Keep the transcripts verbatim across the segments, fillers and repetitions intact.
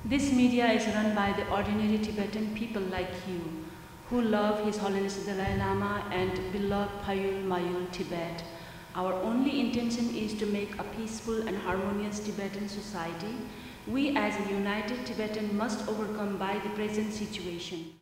This media is run by the ordinary Tibetan people like you, who love His Holiness the Dalai Lama and beloved Phayul Mayul Tibet. Our only intention is to make a peaceful and harmonious Tibetan society. We as a united Tibetan must overcome by the present situation.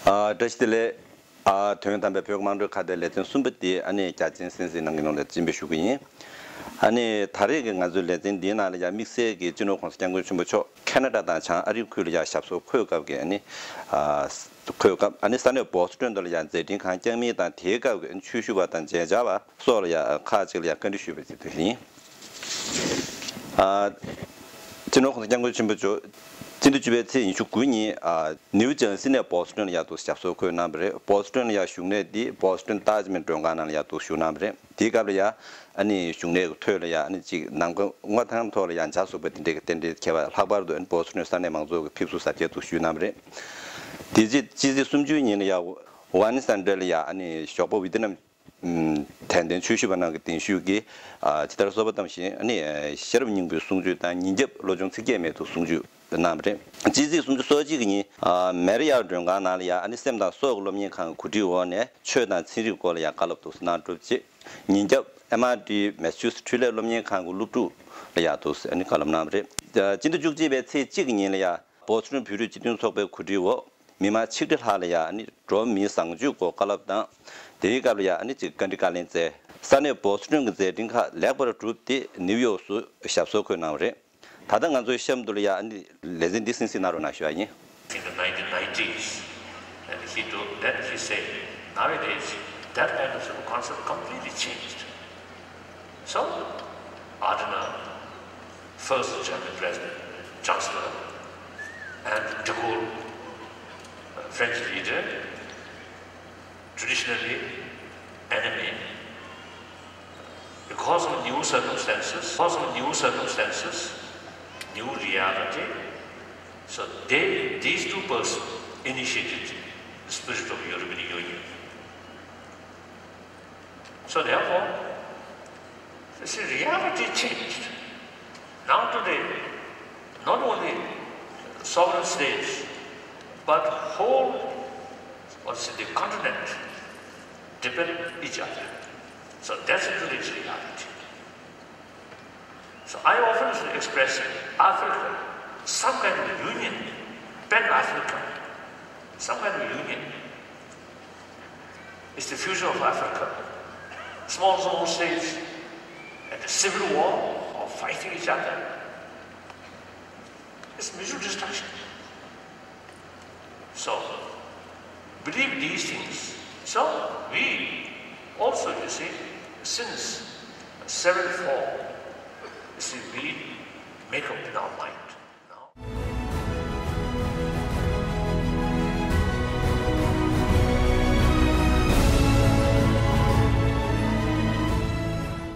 ཨ། བཀྲ་ཤིས་བདེ་ལེགས། ཨ། དོན་དམ་པའི་བོད་དམངས་ཁྲོད་ཁ་བརྡའི་ལེ་ཚན་གསུམ་པ་དེ་ཨ་ནི་རྒྱ་ཆེན་སེམས་གཟིགས་གནང་གི་ནང་ལ་སྤྱན་འབུལ་ཞུ་གི་ཡིན། ཨ་ནི་ད་རེས་ཀྱི་ང་ཚོའི་ལེ་ཚན་འདིའི་ནང་ལ་ཡང་དམིགས་བསལ་གྱི་སྤྱི་ནོར་གོང་ས་སྐྱབས་མགོན་ཆེན་པོ་མཆོག་ཁེ་ན་ཌ་དང་བྱང་ཨ་རིའི་ཁུལ་ལ་ཡང་ཞབས་སོར་འཁོད་སྐབས་ཀྱི་ཨ་ནི། ཨ། འཁོད་སྐབས་ཨ་ནི་ས་གནས་བོ་སི་ཊོན་དུ་ལ་ཡང་མཛད་འཕྲིན་གང་བསྐྱངས་མིན་དང་དེའི་སྐབས་ཀྱི་ཆོས་ཞུ་བ་དང་མཇལ་བཅར་བ་སོགས་ལ་ཡང་ཁག་ཅིག་ལ་ཡང་བཀའ་འདྲི་ཞུས་པ་ཞིག་ཡིན། ཨ། སྤྱི་ནོར་གོང་ས་སྐྱབས་མགོན་ཆེན་པོ་མཆོག་སྤྱི་ཟླ་བཅུ་པའི་ཚེས་ཉི་ཤུ་དགུ་ཉིན། ཨ། ནིའུ་ཇར་སི་ནས་བོ་སི་ཊོན་ལ་ཡར་འདུག་ཞབས་སོར་འཁོད་གནང་བ་རེད། བོ་སི་ཊོན་ལ་ཡར་བཞུགས་གནས་འདི་བོ་སི་ཊོན་ཏཱཇ་མ་ཧལ་མགྲོན་ཁང་ནང་ལ་ཡར་འདུག་བཞུགས་གནང་བ་རེད། དེའི་སྐབས་ལ་ཡང་ཨ་ནི་བཞུགས་གནས་ཀྱི་ཐོག་ལ་ཡང་ཨ་ནི་ཅིག་ནམ་མཁའ་མངའ་ཐང་ཐོག་ལ་ཡང་མཇལ་ཚོགས་པ་དེ་འདྲའི་གི་རྟེན་འབྲེལ་ཁྱད་པར། ལྷག་པར་དུ་ཨ་ནི་བོ་སི་ཊོན་ས་གནས་མང་ཚོགས་ཀྱིས་ཕེབས་བསུ་གཟབ་རྒྱས་འདུག་ཞུས་གནང་བ་རེད། དེ་རྗེས་སྤྱི་ཚེས་སུམ་ཅུ་ཉིན་ལ་ཡང་ཝན་སན་ཌར་ལ་ཡང་ཨ་ནི་ཞོགས་པ་ཝི་ཏི་ནམ་དད་ལྡན་ཆོས་ཞུ་བ་རྣམས་ཀྱི་གདན་ཞུས་ཀྱིས། ཨ། ཇི་ལྟར་གསོལ་བ་བཏབ་བཞིན་ཨ་ནི་ཤེས་རབ་སྙིང་པོའི་གསུང་ཆོས་དང་ཉིན་རྒྱབ་བློ་སྦྱོང་ཚིག་བརྒྱད་མའི་ཐོག་གསུང་ཆོས་གནང་བ་རེད། སྤྱི་ཚེས་སུམ་ཅུ་སོ་གཅིག་གི་ཉིན། ཨ། མེ་རི་ཡར་མགྲོན་ཁང་ནང་ལ་ཡང་ཨ་ནི་སེམས་དང་སྲོག་སློབ་གཉེར་ཁང་གི་གོ་སྒྲིག་འོག་ནས་ཆོས་དང་ཚན་རིག་སྐོར་ལ་ཡང་བཀའ་སློབ་འདུག་སེ་གནང་གྲུབ་རྗེས། ཉིན་རྒྱབ་ཨེམ་ཨར་ཊི་མེ་ས་ཆུ་སི་འཕྲུལ་ལས་སློབ་གཉེར་ཁང་གི་སློབ་ཕྲུག་ལ་ཡང་འདུག་སེ་ཨ་ནི་བཀའ་སློབ་གནང་བ་རེད། སྤྱི་ཟླ་བཅུ་གཅིག་པའི་ཚེས་གཅིག་གི་ཉིན་ལ་ཡང་བོ་སི་ཊོན་བོད་རིགས་སྤྱི་མཐུན་ཚོགས་པའི་གོ་སྒྲིག་འོག་མི་མང་ཆིག་ཁྲི་ལྷག་ལ་ཡང་ཨ་ནི་འགྲོ་བ་མིའི་བཟང་སྤྱོད་སྐོར་བཀའ་སློབ་དང་། དེའི་སྐབས་ལ་ཡང་ཨ་ནི་ཅིག་བཀའ་འདྲི་བཀའ་ལན་སྩལ། ས་གནས་བོ་སི་ཊོན་གྱི་མཛད་འཕྲིན་ཁག་ལེགས་པར་གྲུབ་སྟེ་ནིའུ་ཡོག་སུ་ཞབས་སོར་འཁོད་གནང་བ་རེད། ད་ལྟ་ང་ཚོའི་གཤམ་དུ་ལ་ཡང་ཨ་ནི་ལེ་ཚན་འདི་གསན་གཟིགས་གནང་རོགས་གནང་ཞུ་བ་ཡིན། In the nineteen nineties, and he told, then he said, nowadays, that kind of concept completely changed. So, Adenauer, first German president, chancellor, and de Gaulle, uh, French leader, traditionally enemy, because of new circumstances, because of new circumstances, new reality, so they, these two persons initiated the spirit of European Union. So therefore, you see, reality changed. Now today, not only sovereign states, but whole, what's it, the continent depend each other. So that's today's reality. So I often express Africa, some kind of union, pan-African, some kind of union is the future of Africa. Small, small states at a civil war or fighting each other. Spiritual destruction. So, believe these things. So, we also, you see, since seven four, you see, we make up in our mind.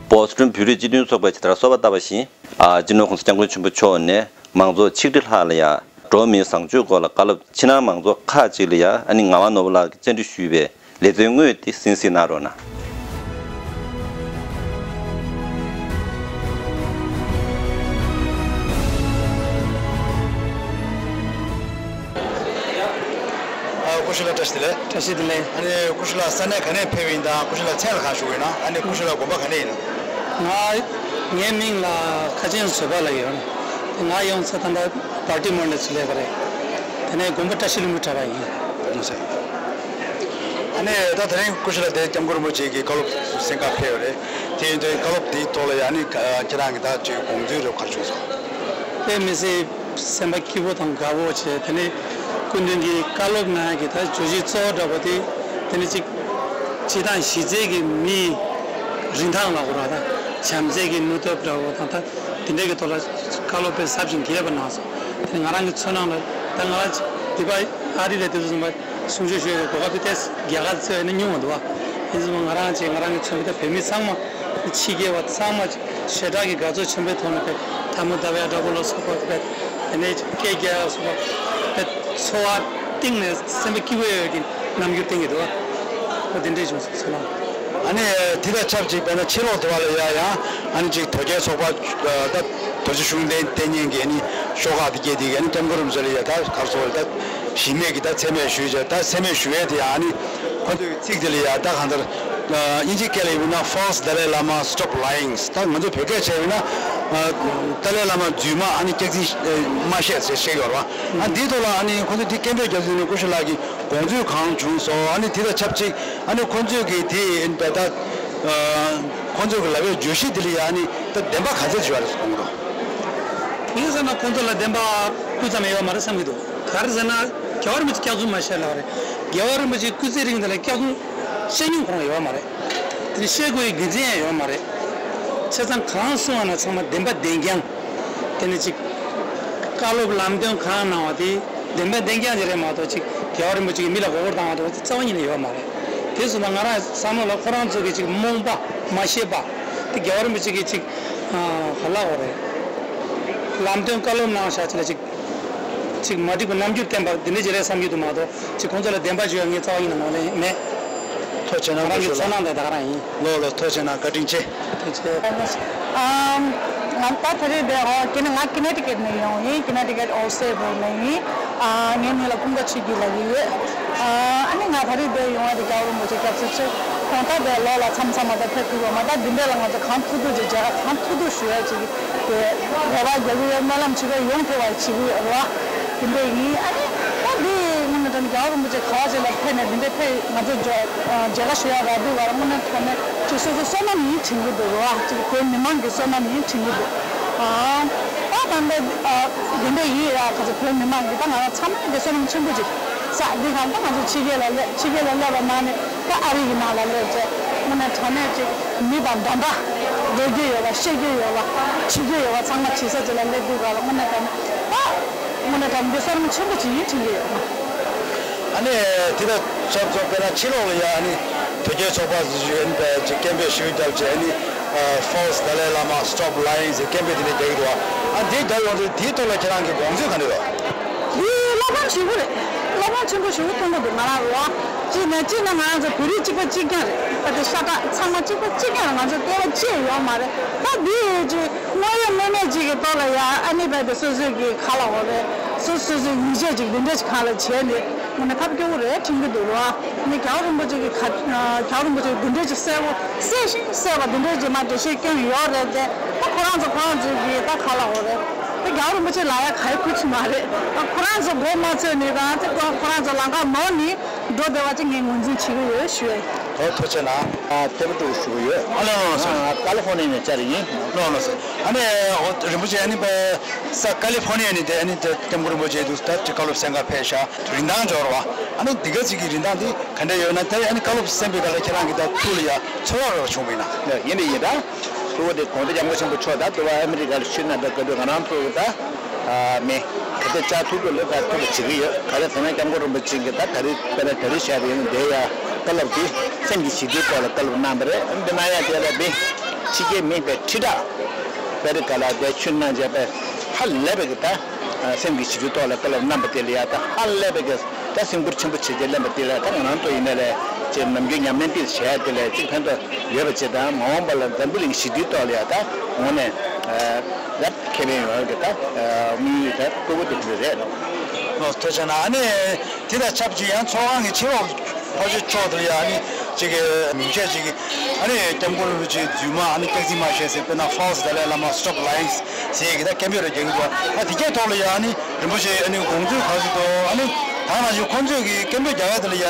བོ་སི་ཊོན་བོད་རིགས་སྤྱི་མཐུན་ཚོགས་པས་ཇི་ལྟར་གསོལ་བ་བཏབ་པ་བཞིན། ཨ། སྤྱི་ནོར་༸གོང་ས་༸སྐྱབས་མགོན་ཆེན་པོ་མཆོག་ནས་མང་ཚོགས་ཆིག་ཁྲི་ལྷག་ལ་ཡ་འགྲོ་བ་མིའི་བཟང་སྤྱོད་སྐོར་ལ་བཀའ་སློབ། ཕྱི་ནང་མང་ཚོགས་ཁག་ཅིག་ལ་ཡ་ཨ་ནི་ངག་དབང་ནོར་བུ་ལགས་ཀྱིས་བཅར་འདྲི་ཞུས་པའི་ལེ་ཚན་དངོས་དེ་གསན་གཟིགས་གནང་རོགས་གནང་། ཨ། སྐུ་ཞབས་ལགས་བཀྲ་ཤིས་བདེ་ལེགས། བཀྲ་ཤིས་བདེ་ལེགས། ཨ་ནི་སྐུ་ཞབས་ལགས་ས་གནས་ག་ནས་ཕེབས་ཡིན་དང་སྐུ་ཞབས་ལགས་མཚན་ལ་གང་ཞུ་གི་ཡིན་ན། ཨ་ནི་སྐུ་ཞབས་ལགས་དགོན་པ་ག་ནས་ཡིན་ན། ང་། ངའི་མིང་ལ་ཁ་ཆེན་བཟོད་པ་ལབ་ཡོད། ང་ཡོང་ས་ད་ལྟ་བལ་ཊི་མོར་ནས་ཚུར་སླེབས་པ་རེད། དེ་ནས་དགོན་པ་བཀྲ་ཤིས་ལྷུན་པོའི་གྲྭ་པ་ཡིན། ཨ་ནི་ད་དེ་རིང་སྐུ་ཞབས་ལགས་དེ་སྐྱབས་མགོན་རིན་པོ་ཆེ་གི་བཀའ་སློབ་གསན་ག་ཕེབས་ཡོད་རེད། དེ་ཡིན་དུས་བཀའ་སློབ་དེའི་ཐོག་ལ་ཡ་ཨ་ནི་ཁྱེད་རང་གི་ད་ཅིག་དགོངས་ཚུལ་རེ་ག་རེ་བྱུང་སོང་། དཔེ་མི་སྲིད་སེམས་པ་སྐྱིད་པོ་དང་དགའ་པོ་བྱས། དེ་ནས་སྐུ་མདུན་གྱིས་བཀའ་སློབ་གནང་ཡ་གི་ད་བརྗོད་གཞི་གཙོ་བོ་འདྲ་པོ་དེ། དེ་ནས་ཅིག་སྤྱི་བཏང་གཞི་རྩའི་གི་མིའི་རིན་ཐང་ལ་གོ་ར་ད་བྱམས་བརྩེ་གི་ནུས་སྟོབས་འདྲ་པོ་དང་ད་དེ་འདྲའི་གི་ཐོག་ལ་བཀའ་སློབ་དཔེ་ཟབ་ཅིང་རྒྱས་པ་གནང་སོང་། དེ་ནས་ང་རང་གི་ཚོར་སྣང་ལ་ད་ང་རང་ཅིག་འདི་པ་ཨ་རི་ལ་དེ་ཚོ་ཚང་མ་གསུང་ཆོས་ཞུ་ཡ་གི་གོ་སྐབས་དེ་ཏོག་ཙམ་རྒྱ་གར་ཚོ་ཡིན་ན་ཉུང་བ་འདུག་བ། ཡིན་ཙང་ང་རང་ཅིག་ང་རང་གི་ཚོར་བ་ད་བོད་མི་ཚང་མ། ཕྱི་རྒྱལ་བ་ཚང་མ་ཞེ་དྲག་གི་དགའ་ཚོར་ཆེན་པོའི་ཐོག་ནས་དཔེ་ཐལ་མོ་སྦྱར་ཡ་འདྲ་པོ་ལ་སོགས་པ་དཔེ་དེ་ནས་སྐད་རྒྱག་ཡ་སོགས་པ་དཔེ་ཚོར་བ་གཏིང་ནས་སེམས་པ་སྐྱིད་པོ་ཡོད་ཀྱི་རྣམ་འགྱུར་བསྟན་གྱི་འདུག་བ། འོ་དེ་འདྲས་བྱུང་སོང་ཚོར་སྣང་། ཨ་ནི་དེ་དང་ཆབས་ཅིག་དཔེར་ན་ཕྱི་ལོགས་དུ་བ་ལ་ཡ་ཡང་ཨ་ནི་ཅིག་དོལ་རྒྱལ་ཚོགས་པ་ད་དོལ་རྒྱལ་གཞུང་བསྟེན་བསྟེན་མཁན་གྱི་ཨ་ནི་ཤོག་ཁག་དེ་སྐད་དེ་གི་ཨ་ནི་སྐྱབས་མགོན་རིན་པོ་ཆེ་ལ་ཡ་ད་ག་རེ་ཟེར་དགོས་རེད། ད་གཞི་མེད་ཀྱི་ད་མཚན་སྨད་ཞུས་བྱས་ད་མཚན་སྨད་ཞུ་ཡས་དེ་ཡང་ཨ་ནི། ཁོ་ཚོས་ཚིག་དེ་ལ་ཡ་ད་གང་ལྟར། ཨ། དབྱིན་ཇིའི་སྐད་ལ་ཡིན་ན། False Dalai Lama, stop lying. ད་ང་ཚོ་བོད་སྐད་བྱས་ཡིན་ན། ཨ། ཏཱ་ལའི་བླ་མ་རྫུན་མ་ཨ་ནི་སྐྱག་རྫུན་མ་བཤད་ཟེར་བཤད་ཡོད་རེད་བ། ཨ། འདིའི་ཐོག་ལ་ཨ་ནི་ཁོ་ཚོས་འདི་སྐད་འབོད་རྒྱག་དུས་ནི་སྐུ་ཞབས་ལགས་ཀྱི་དགོངས་ཚུལ་གང་བྱུང་སོང་། ཨ་ནི་དེ་དང་ཆབས་ཅིག་ཨ་ནི་ཁོ་ཚོས་ཀྱི་དེ་ཡིན་པའི་ད། ཨ། ཁོ་ཚོས་ཀྱི་ལབ་པའི་བརྗོད་གཞི་དེ་ལ་ཡ་ཨ་ནི་ད་བདེན་པ་ག་ཚད་ཅིག་ཡོད་རེད་དགོངས་རོགས། དེང་སང་ན་ཁོ་ཚོ་ལ་བདེན་པ་སྤུ་ཙམ་ཡོད་མ་རེད་བསམ་གྱི་འདུག་ག་རེ་ཟེར་ན། རྒྱལ་བ་རིན་པོ་ཆེ་སྐྱག་རྫུན་མ་བཤད་ལབ་རེད། རྒྱལ་བ་རིན་པོ་ཆེ་སྐུ་ཚེ་རིང་དེ་ལ་སྐྱག་རྫུན་བཤད་མྱོང་ཁོ་རང་ཡོད་མ་རེད། དེ་ནི་བཤད་དགོས་ཡའི་རྒྱུ་མཚན་ཡང་ཡོད་མ་རེད། བྱས་ཙང་གང་གསུངས་པ་ན་ཚང་མ་བདེན་པ་བདེན་རྐྱང་། དེ་ནི་ཅིག་བཀའ་སློབ་ལམ་སྟོན་གང་གནང་བ་དེ་བདེན་པ་བདེན་རྐྱང་ཅིག་རེད་མ་གཏོགས། ཅིག་རྒྱལ་བ་རིན་པོ་ཆེ་གིས་མི་ལ་མགོ་སྐོར་བཏང་བ་དེ་རྩ་བ་ཉིད་ནས་ཡོད་མ་རེད། དེ་སོང་ཙང་ང་རང་བསམ་བློ་ལ་ཁོ་རང་ཚོ་གི་ཅིག་རྨོངས་པ་མ་ཤེས་པ་དེ། རྒྱལ་བ་རིན་པོ་ཆེ་གིས་ཅིག་ཨ། ག་ལབ་དགོས་རེད། ལམ་སྟོན་བཀའ་སློབ་གནང་བཞག་ཅིག་ལ་ཅིག་ཅིག་མ་འགྲིག་པའི་རྣམ་འགྱུར་བསྟན་པ་འདི་འདྲ་ཅིག་རེད་བསམ་གྱི་འདུག་མ་གཏོགས། ཅིག་ཁོང་ཚོ་ལ་བདེན་པ་བརྗོད་ཡ་ངས་རྩ་བ་ཉིད་ནས་ངོས་ལེན་མེད། ཐུགས་རྗེ་ཆེ་གནང་། ང་རང་གི་ཚོར་སྣང་དེ་ད་ག་རང་ཡིན། ལགས་ལགས། ཐུགས་རྗེ་ཆེ་གནང་། བཀའ་དྲིན་ཆེ། ཐུགས་རྗེ་ཆེ། ཨམ། ང་ད་ད་རེས་འདིར། ཨོ། ཀི་ནེ། ང་ཀི་ནེ་ཊི་ཀེཊ་ནས་ཡོང་ཡིན། ཀི་ནེ་ཊི་ཀེཊ་ཨོལ་སི་ཊེཊ་ནས་ཡིན། ཨ། ངའི་མིང་ལ་ཀུན་དགའ་ཆོས་སྐྱིད་ལབ་ཀྱི་ཡོད། ཨ། ཨ་ནི་ང་ད་རེས་འདིར་ཡོང་བ་དེ་རྒྱལ་བ་རིན་པོ་ཆེ་སྐྱབས་སུ་མཆི། དགོང་དག་དེ་ལོགས་ལ་མཚམས་མཚམས་མ་ད་ཕེབས་ཐུབ་པ་མ། ད་འདི་འདྲ་ལ་ང་ཚོ་གང་ཐུབ་ཐུབ་ཅིག་མཇལ་ཁ་གང་ཐུབ་ཐུབ་ཞུ་ཡ་ཅིག་དེ་རེ་བ་རྒྱག་གི་ཡོད། སྨོན་ལམ་བྱེད་ཀྱི་ཡོད། ཡོང་ཐུབ་པ་བྱེད་ཀྱི་ཡོད་རེད་བ། དེ་འདྲ་ཡིན། ཨ་ནི་ད་འདི་དངོས་གནས་དྲང་གནས་རྒྱལ་བ་རིན་པོ་ཆེ་ག་བ་ཅིག་ལ་ཕེབས་ནས་འདི་འདྲ་ཕེབས་ང་ཚོ་མཇལ་ཁ་ཞུ་ཡ་རག་དུས་ག་ལ་དངོས་གནས་དྲང་གནས་ཅིག་སོ་སོ་བསོད་ནམས་ཡིན་དྲན་གྱི་འདུག་རེད་བ། ཅིག་བོད་མི་མང་གི་བསོད་ནམས་ཡིན་དྲན་གྱི་འདུག་ཨ། ད་ད་འདི་ཨ། འདི་འདྲ་ཡིན་ཡ། ཁ་ཚ་བོད་མི་མང་གི་ད་ང་རང་ཚང་མ་གི་བསོད་ནམས་ཆེན་པོ་ཅིག་བསགས། འདི་ག་ད་ང་ཚོ་ཕྱི་རྒྱལ་ལ་སླེབས། ཕྱི་རྒྱལ་ལ་སླེབས་པ་ན་ནི་ད་ཨ་རི་གི་ནང་ལ་སླེབས་བྱས་དངོས་གནས་དྲང་གནས་ཅིག་མི་དང་འདྲ་འདྲ་འགྲོ་རྒྱུ་ཡོད་པ། བཤད་རྒྱུ་ཡོད་པ། བྱེད་རྒྱུ་ཡོད་པ་ཚང་མ་བྱེད་ས་ཅིག་ལ་སླེབས་དུས་ག་ལ་དངོས་གནས་དྲང་གནས་ད་དངོས་གནས་དྲང་གནས་འདི་བསོད་ནམས་ཆེན་པོ་ཅིག་ཡིན་དྲན་གྱི་ཡོད། ཨ་ནི་དེ་དང་ཆབས་ཅིག་དཔེར་ན་ཕྱི་ལོགས་ལ་ཡ་ཨ་ནི་དོལ་རྒྱལ་ཚོགས་པ་ཟེར་ཞིག་ཨ་ནི་ཅིག་སྐད་འབོད་ཞུ་རྒྱབ་བྱས། ཨ་ནི་False Dalai Lama, stop lying ཟེར་སྐད་འབོད་དེ་འདྲ་རྒྱག་གི་འདུག་བ། ཨ། འདི་ལྟར་ཡོང་དུས་དེའི་ཐོག་ལ་ཁྱེད་རང་གི་དགོངས་ཚུལ་ག་འདྲ་ཡོད། འདི་བློ་ཕམ་ཞེ་པོ་རེད། བློ་ཕམ་ཆེན་པོ་ཞེ་པོ་མཐོང་གི་འདུག་ང་རང་རེད་བ། གཅིག་ནས་གཅིག་ནས་ང་རང་ཚོ་བོད་རིགས་གཅིག་པ་གཅིག་རྐྱང་རེད། ད་དེ་ཤ་སྟག་ཚང་མ་གཅིག་པ་གཅིག་རྐྱང་རེད། ང་ཚོ་སྐལ་བ་ཅི་ཡང་ཡོད་མ་རེད། ད་འདི་ཡོད་ཅིག་དངོས་ཡོད་དངོས་མེད་ཅིག་གི་ཐོག་ལ་ཡ་ཨ་ནི་རྦད་དེ་སོ་སོའི་གི་ག་ལ་འོ་རེད། སོ་སོ་སོའི་ཡིད་ཆེས་ཅིག་འདི་འདྲ་ཞིག་གང་ལ་བྱས་ནས་དངོས་གནས་ཐབས་སྐྱོ་བོ་རེད་དྲན་གྱི་འདུག་རེད་བ། ཨ་ནི་རྒྱལ་བ་རིན་པོ་ཆེ་གི་ག་རྒྱལ་བ་རིན་པོ་ཆེ་གི་འདི་འདྲ་ཅིག་གསལ་པོ་གསལ་ཞིང་གསལ་བ་འདི་འདྲ་ཅིག་མར་འགྲེལ་བཤད་སྐྱོན་ཡོད་རེད་དེ། ད་ཁོ་རང་ཚོ་ཁོ་རང་ཚོའི་གི་ད་ག་ལ་འོ་རེད། ད་རྒྱལ་བ་རིན་པོ་ཆེ་ལ་ཡ་ག་ཡི་ཁུར་ཆུ་མ་རེད། ད་ཁོ་རང་ཚོ་མགོ་མ་ཚོས་ནི་དང་དེ་ཁོ་རང་ཚོ་ལམ་ཁ་ནོར་ནི། འགྲོ་བདེ་བ་ཅིག་ངས་ངོས་འཛིན་བྱེད་ཀྱི་ཡོད་ཞུ་ཡ་ཡིན། ཨོ་ཐུགས་རྗེ་གནང་། ཨ་ཐེ་བུ་ཏུ་ཞུ་གི་ཡོད། ཨ་ལོ་ལོ་ལོ་སོ། ཨ་ཀ་ལི་ཧྥོ་ནི་ནས་བཅར་ཡིན། ལོ་ལོ་སོ། ཨ་ནི་ཨོ་རིན་པོ་ཆེ་ཨ་ནི་པ་ས་ཀ་ལི་ཧྥོ་ནི་ཡ་ནི་དེ་ཨ་ནི་དེ་སྐྱབས་མགོན་རིན་པོ་ཆེ་དུ་ད་ཅི་བཀའ་སློབ་གསན་ག་ཕེབས་ཤག་རིན་ཐང་འབྱོར་བ། ཨ་ནི་འདི་ག་ཅིག་གི་རིན་ཐང་འདི་ག་འདྲ་ཡོད་ན་དེ་ཨ་ནི་བཀའ་སློབ་གསན་པའི་སྐབས་ལ་ཁྱེད་རང་གི་ད་ཐུགས་ལ་ཡ་ཚོར་བ་རོ་བྱུང་བ་ཡིན་ན། ཡིན་ནི་ཡིན་ད། ཐུགས་དེ་གོང་དུ་སྐྱབས་མགོན་ཆེན་པོ་མཆོག་ད་དུ་བ་ཨ་མི་རི་ཀ་ལ་ཤི་ན་ད་ག་དུས་ང་རང་ཐུགས་ད། མི། ག་ཚོད་བཅར་ཐུབ་ཐུབ་ལ་ད་ཐུགས་ལ་བྱེད་ཀྱི་ཡོད། ག་རེ་ཟེར་ན་སྐྱབས་མགོན་རིན་པོ་ཆེ་གིས་ད་ད་རེས་དཔེར་ན་ད་རེས་བཤད་པ་ཡིན་ན་དེ་ཡ་བཀའ་སློབ་དེ་སེམས་ཀྱི་ཞི་བདེའི་ཐོག་ལ་བཀའ་སློབ་གནང་བ་རེད། འདི་གནང་ཡ་དེ་ལ་དེ་ཕྱི་རྒྱལ་མི་དཔེ་ཁྲི་ཕྲག་ཨ་མི་རི་ཀ་ལ་དེ་ཆུ་གནང་བྱས་པས་ཧ་ལས་པའི་གི་ད་སེམས་ཀྱི་ཞི་བདེའི་ཐོག་ལ་བཀའ་སློབ་གནང་བ་དེ་ལ་ཡ་ད་ཧ་ལས་པའི་གི་ད་སེམས་ཁུར་ཆེན་པོ་བྱེད་ཀྱི་ལེན་པ་དེ་ལ་ད་ང་རང་ཚོ་ཡིན་ན་ལས་ཅེས་ནམ་རྒྱུན་ཉམས་ལེན་དེ་བྱས་དེ་ལས་ཅིག་ཕན་ཐོགས་ཡོད་པ་ཅིག་དང་མ་འོངས་པ་ལ་འཛམ་བུ་གླིང་ཞི་བདེའི་ཐོག་ལ་ཡ་ད་དངོས་གནས་ད་ཁེ་ཕན་ཡོང་གི་ད་དམིགས་ཡུལ་ད་སྤྲོ་པོ་དེ་འདྲ་རེད། ལོ་ཐོས་བྱས་ན་ཨ་ནི་དེ་དང་ཆབས་ཅིག་ཡང་ཚོགས་ཁང་གི་ཕྱི་ལོགས་ཕར་ཕྱོགས་ཕྱོགས་དེ་ལ་ཡ་ཨ་ནི་ཅིག་གི་མིང་བཤད་ཅིག་གི་ཨ་ནི་སྐྱབས་མགོན་རིན་པོ་ཆེའི་རྫུན་མ་ཨ་ནི་སྐྱག་རྫུན་མ་བཤད་ཟེར་དཔེར་ན་False Dalai Lama Stop Lying ཟེར་གི་ད་སྐད་འབོད་རེ་རྒྱག་གི་འདུག་ཨ་དེ་གའི་ཐོག་ལ་ཡ་ཨ་ནི་རིན་པོ་ཆེ་ཨ་ནི་དགོངས་ཚུལ་ག་ཚོད་འདུག་ཨ་ནི་ད་ང་ཚོ་ཁོང་ཚོས་ཀྱི་སྐད་འབོད་རྒྱག་ཡ་དེ་ལ་ཡ་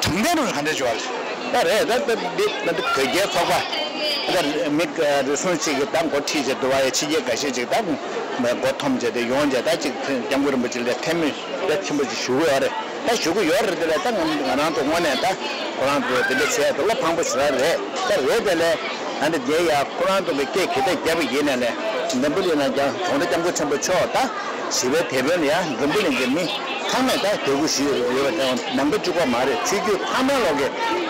དྲང་བདེན་རུ་ག་འདྲ་བྱུང་བ་རེད། ད་རེད་ད་ད་འདི་ད་འདི་བོད་རྒྱའི་ཚོགས་པ་ད་མི་རེ་ཟུང་ཅིག་གིས་ད་འགོ་ཁྲིད་བྱས་འདུག་བ་ཡ་ཕྱི་རྒྱལ་འགའ་ཤས་ཅིག་ད་མགོ་འཐོམས་བྱས་ཏེ་ཡོང་བྱས་ད་ཅིག་སྐྱབས་མགོན་རིན་པོ་ཆེ་ལ་ཐལ་མོ་རྒྱ་ཆེན་པོ་ཅིག་ཞུ་གི་ཡོད་རེད། ད་ཞུ་གི་ཡོད་རེད་དེ་ལ་ད་ང་ང་རང་ཚོ་དངོས་གནས་ད་ཁོ་རང་ཚོ་དེ་འདྲ་བྱས་ད་བློ་ཕངས་པོ་ཞེ་དྲག་རེད། ད་རེད་དེ་ལས་ད་འདི་རྒྱལ་ཡ་ཁོ་རང་ཚོ་གི་སྐད་གི་ད་རྒྱབ་ཡིན་ནས་ལས་འཛམ་བུ་གླིང་ན་ཀྱང་གྲོང་སྡེ་སྐྱབས་མགོན་ཆེན་པོ་མཆོག་ད་ཞི་བའི་དེད་དཔོན་ལ་ཡང་འཛམ་བུ་གླིང་གི་མི་ཚང་མས་ད་དད་གུས་ཞུ་ཡོད་རེད། ད་ནང་པ་གཅིག་པོ་མ་རེད། ཆོས་བརྒྱུད་ཚང་མ་ལོག་གི་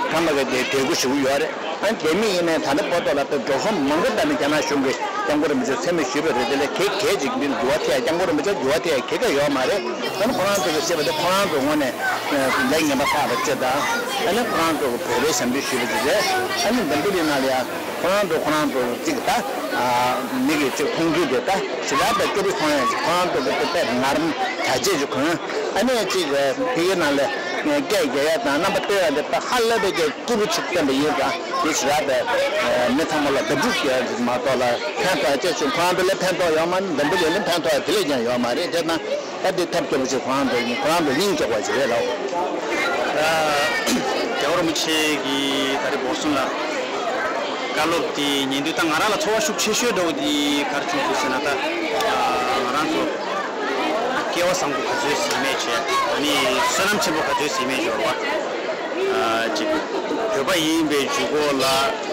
ཚང་མ་གི་དད་དད་གུས་ཞུ་གི་ཡོད་རེད། ཨ་དེ་མི་ཡིན་ནའི་ད་ལྟ་བར་དུ་ལ་ད་འགྲོ་སོང་མང་པོ་བཏང་ནས་རྒྱ་ནག་གཞུང་གིས་སྐྱབས་མགོན་རིན་པོ་ཆེ་མཚན་སྨད་ཞུས་པ་རེད། དེ་ལས་གེ་གེ་ཅིག་འདི་འགྱུར་བ་ཐེབས་སྐྱབས་མགོན་རིན་པོ་ཆེ་འགྱུར་བ་ཐེབས་གེ་ག་ཡོད་མ་རེད། ད་ནི་ཁོ་རང་ཚོ་གི་བཤད་པ་དེ་ཁོ་རང་ཚོ་དངོས་གནས་ལས་ངན་པ་བསགས་པ་བཅས་དང་ཨ་ནི་ཁོ་རང་ཚོ་གི་བོད་པའི་ཞབས་འདྲེན་ཞུས་པ་ཅིག་རེད། ཨ་ནི་འཛམ་བུ་གླིང་ནང་ལ་ཡང་ཁོ་རང་ཚོ་ཁོ་རང་ཚོ་གཅིག་ད་མི་གི་གཅིག་མཐོང་ཚུལ་དེ་ད་ཞེ་དྲག་ད་སྐྱོ་པོ་མཐོང་ཡ་ཅིག་ཁོ་རང་ཚོ་གི་དེ་དཔེ་ངར་བྱ་བྱེད་ཅིག་གོན་ཨ་ནི་གཅིག་དེ་གའི་ནང་ལས་སྐད་རྒྱག་ཡ་དང་རྣམ་པ་སྟོན་ཡ་དེ་ད་ཧ་ལས་པའི་སྐད། སྐྱིད་པོ་ཅིག་བསྟན་པ་ཡིན་ཙང་དེ་ཞེ་དྲག་པའི་མི་ཚང་མ་ལ་བདེ་སྡུག་སྐྱེལ་མ་གཏོགས་ལ་ཕན་ཐོགས་ཅི་ཞིག་ཁོ་རང་ཚོ་ལ་ཕན་ཐོགས་ཡོད་མ་རེད། འཛམ་བུ་གླིང་ལ་ཕན་ཐོགས་དེ་ལས་ཀྱང་ཡོད་མ་རེད། དེ་ན་ད་དེ་ཐབས་སྐྱོ་པོ་ཅིག་ཁོ་རང་ཚོ་ཡིན། ཁོ་རང་ཚོ་སྙིང་སྐྱོ་བ་ཞིག་རེད་ལགས། རྒྱལ་བ་རིན་པོ་ཆེ་གི་ད་རེས་བོར་སོང་ལ་བཀའ་སློབ་དེ་ཉན་དུས་ད་ང་རང་ལ་ཚོར་བ་ཤུགས་ཆེ་ཤོས་འདྲ་བོ་དེ་ག་རེ་བྱུང་སོང་ཟེར་ན་ད་ང་རང་ཚོ་སྐལ་བ་བཟང་པོ་ག་ཚོད་ཟིན་མེད་བྱས་ཨ་ནི་བསོད་ནམས་ཆེན་པོ་ག་ཚོད་ཟིན་མེད་འབྱོར་བ། ཅིག་བོད་པ་ཡིན་པའི་གཞུག་གུ་ལ་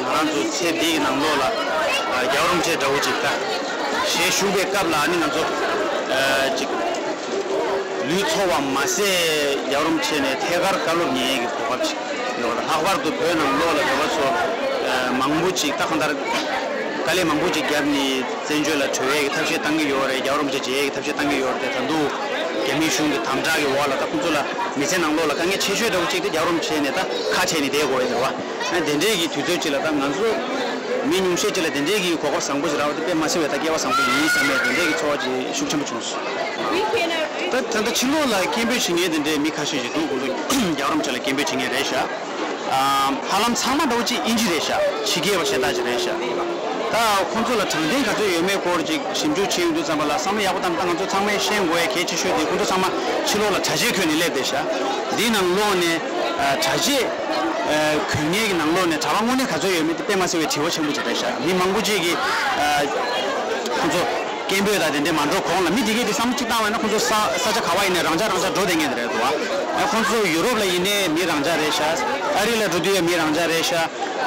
ང་རང་ཚོ་ཚེ་འདིའི་ནང་ལོགས་ལ་རྒྱལ་བ་རིན་པོ་ཆེ་འདྲ་བོ་ཅིག་ད་ཞལ་བཞུགས་པའི་སྐབས་ལ་ཨ་ནི་ང་ཚོ་ཅིག་ལུས་ཚོར་བ་མ་ཟད་རྒྱལ་བ་རིན་པོ་ཆེ་ནས་ཐད་ཀར་བཀའ་སློབ་ཉན་ཡས་ཀྱི་གོ་སྐབས་ཅིག་ཡོད་རེད། ལྷག་པར་དུ་བོད་ནང་ལོགས་ལ་བོད་པ་ཚོ་མང་པོ་ཅིག་ད་གང་ལྟར་དཀའ་ལས་མང་པོ་ཅིག་བརྒྱབ་ནས་བཙན་བྱོལ་ལ་བྲོས་ཡས་ཀྱི་ཐབས་ཤེས་བཏང་གི་ཡོད་རེད། རྒྱལ་བ་རིན་པོ་ཆེ་མཇལ་ཡས་ཀྱི་ཐབས་ཤེས་བཏང་གི་ཡོད་རེད་དེ། ད་དུང་རྒྱ་མིའི་གཞུང་གི་དམ་དྲག་གི་འོག་ལ་ད་ཁོང་ཚོ་ལ་མི་ཚེ་ནང་ལོགས་ལ་དཀའ་ངལ་ཆེ་ཤོས་འདྲ་བོ་གཅིག་དེ་རྒྱལ་བ་རིན་པོ་ཆེ་ནས་ད་ཁ་བྱས་ནས་བསྡད་དགོས་ཡོད་རེད་བ། ཨ་དེ་འདྲའི་གི་དུས་ཚོད་གཅིག་ལ་ད་ང་ཚོ་མི་ཉུང་ཤས་གཅིག་ལ་དེ་འདྲའི་གི་གོ་སྐབས་བཟང་པོ་ཞིག་རག་པ་དེ་དཔེ་མ་སྲིད་པའི་ད་སྐལ་བ་བཟང་པོ་ཡིན་བསམ་པའི་དེ་འདྲའི་གི་ཚོར་བ་ཅིག་ཤུགས་ཆེན་པོ་བྱུང་སོང་། ད་ད་ལྟ་ཕྱི་ལོགས་ལ་སྐད་འབོད་བྱེད་མཁན་དེ་འདྲའི་མི་ཁ་ཤས་ཤིག་འདུག་ཁོང་ཚོ་རྒྱལ་བ་རིན་པོ་ཆེ་ལ་སྐད་འབོད་བྱེད་མཁན་རེད་ཤག་ཧ་ལམ་ཚང་མ་འདྲ་བོ་གཅིག་དབྱིན་ཇི་རེད་ཤག་ཕྱི་རྒྱལ་བ་གཞན་དག་ཅིག་རེད་ཤག་ད་ཁོང་ཚོ་ལ་དྲང་བདེན་ག་ཚོད་ཡོད་མེད་སྐོར་ཅིག་ཞིབ་འཇུག་བྱེད་ཡོང་དུས་ཙམ་པ་ལ་བསམ་བློ་ཡག་པོ་བཏང་ད་ང་ཚོ་ཚང་མས་ཤེས་དགོས་ཡ་གལ་ཆེ་ཤོས་དེ་ཁོང་ཚོ་ཚང་མ་ཕྱི་ལོགས་ལ་གྲྭ་ཆས་གྱོན་ནས་སླེབས་བསྡད་ཤག་འདིའི་ནང་ལོགས་ནས་གྲྭ་ཆས་གྱོན་མཁན་གྱི་ནང་ལོགས་ནས་གྲྭ་པ་དངོས་གནས་ག་ཚོད་ཡོད་མེད་དེ་དཔེ་མ་སྲིད་པའི་དྲི་བ་ཆེན་པོ་ཅིག་རེད་ཤག་མི་མང་པོ་ཅིག་གིས་ཁོང་ཚོ་སྐད་འབོད་དང་དེ་འདྲས་མ་འགྲོ་གོང་ལ་མི་དེ་གས་དེ་བསམ་བློ་གཅིག་བཏང་བ་ན་ཁོང་ཚོ་ས་ས་ཆ་ག་བ་ཡིན་ནའི་རང་འཇགས་རང་འཇགས་འགྲོ་བསྡད་མཁན་དེ་རེད་འདུག་བ། ཁོང་ཚོ་ཡུ་རོབ་ལ་ཡིན་ནའི་མི་རང་འཇགས་རེད་ཤག་ཨ་རི་ལ་འགྲོ་དུས་ཡང་མི་རང་འཇགས་རེད་ཤག་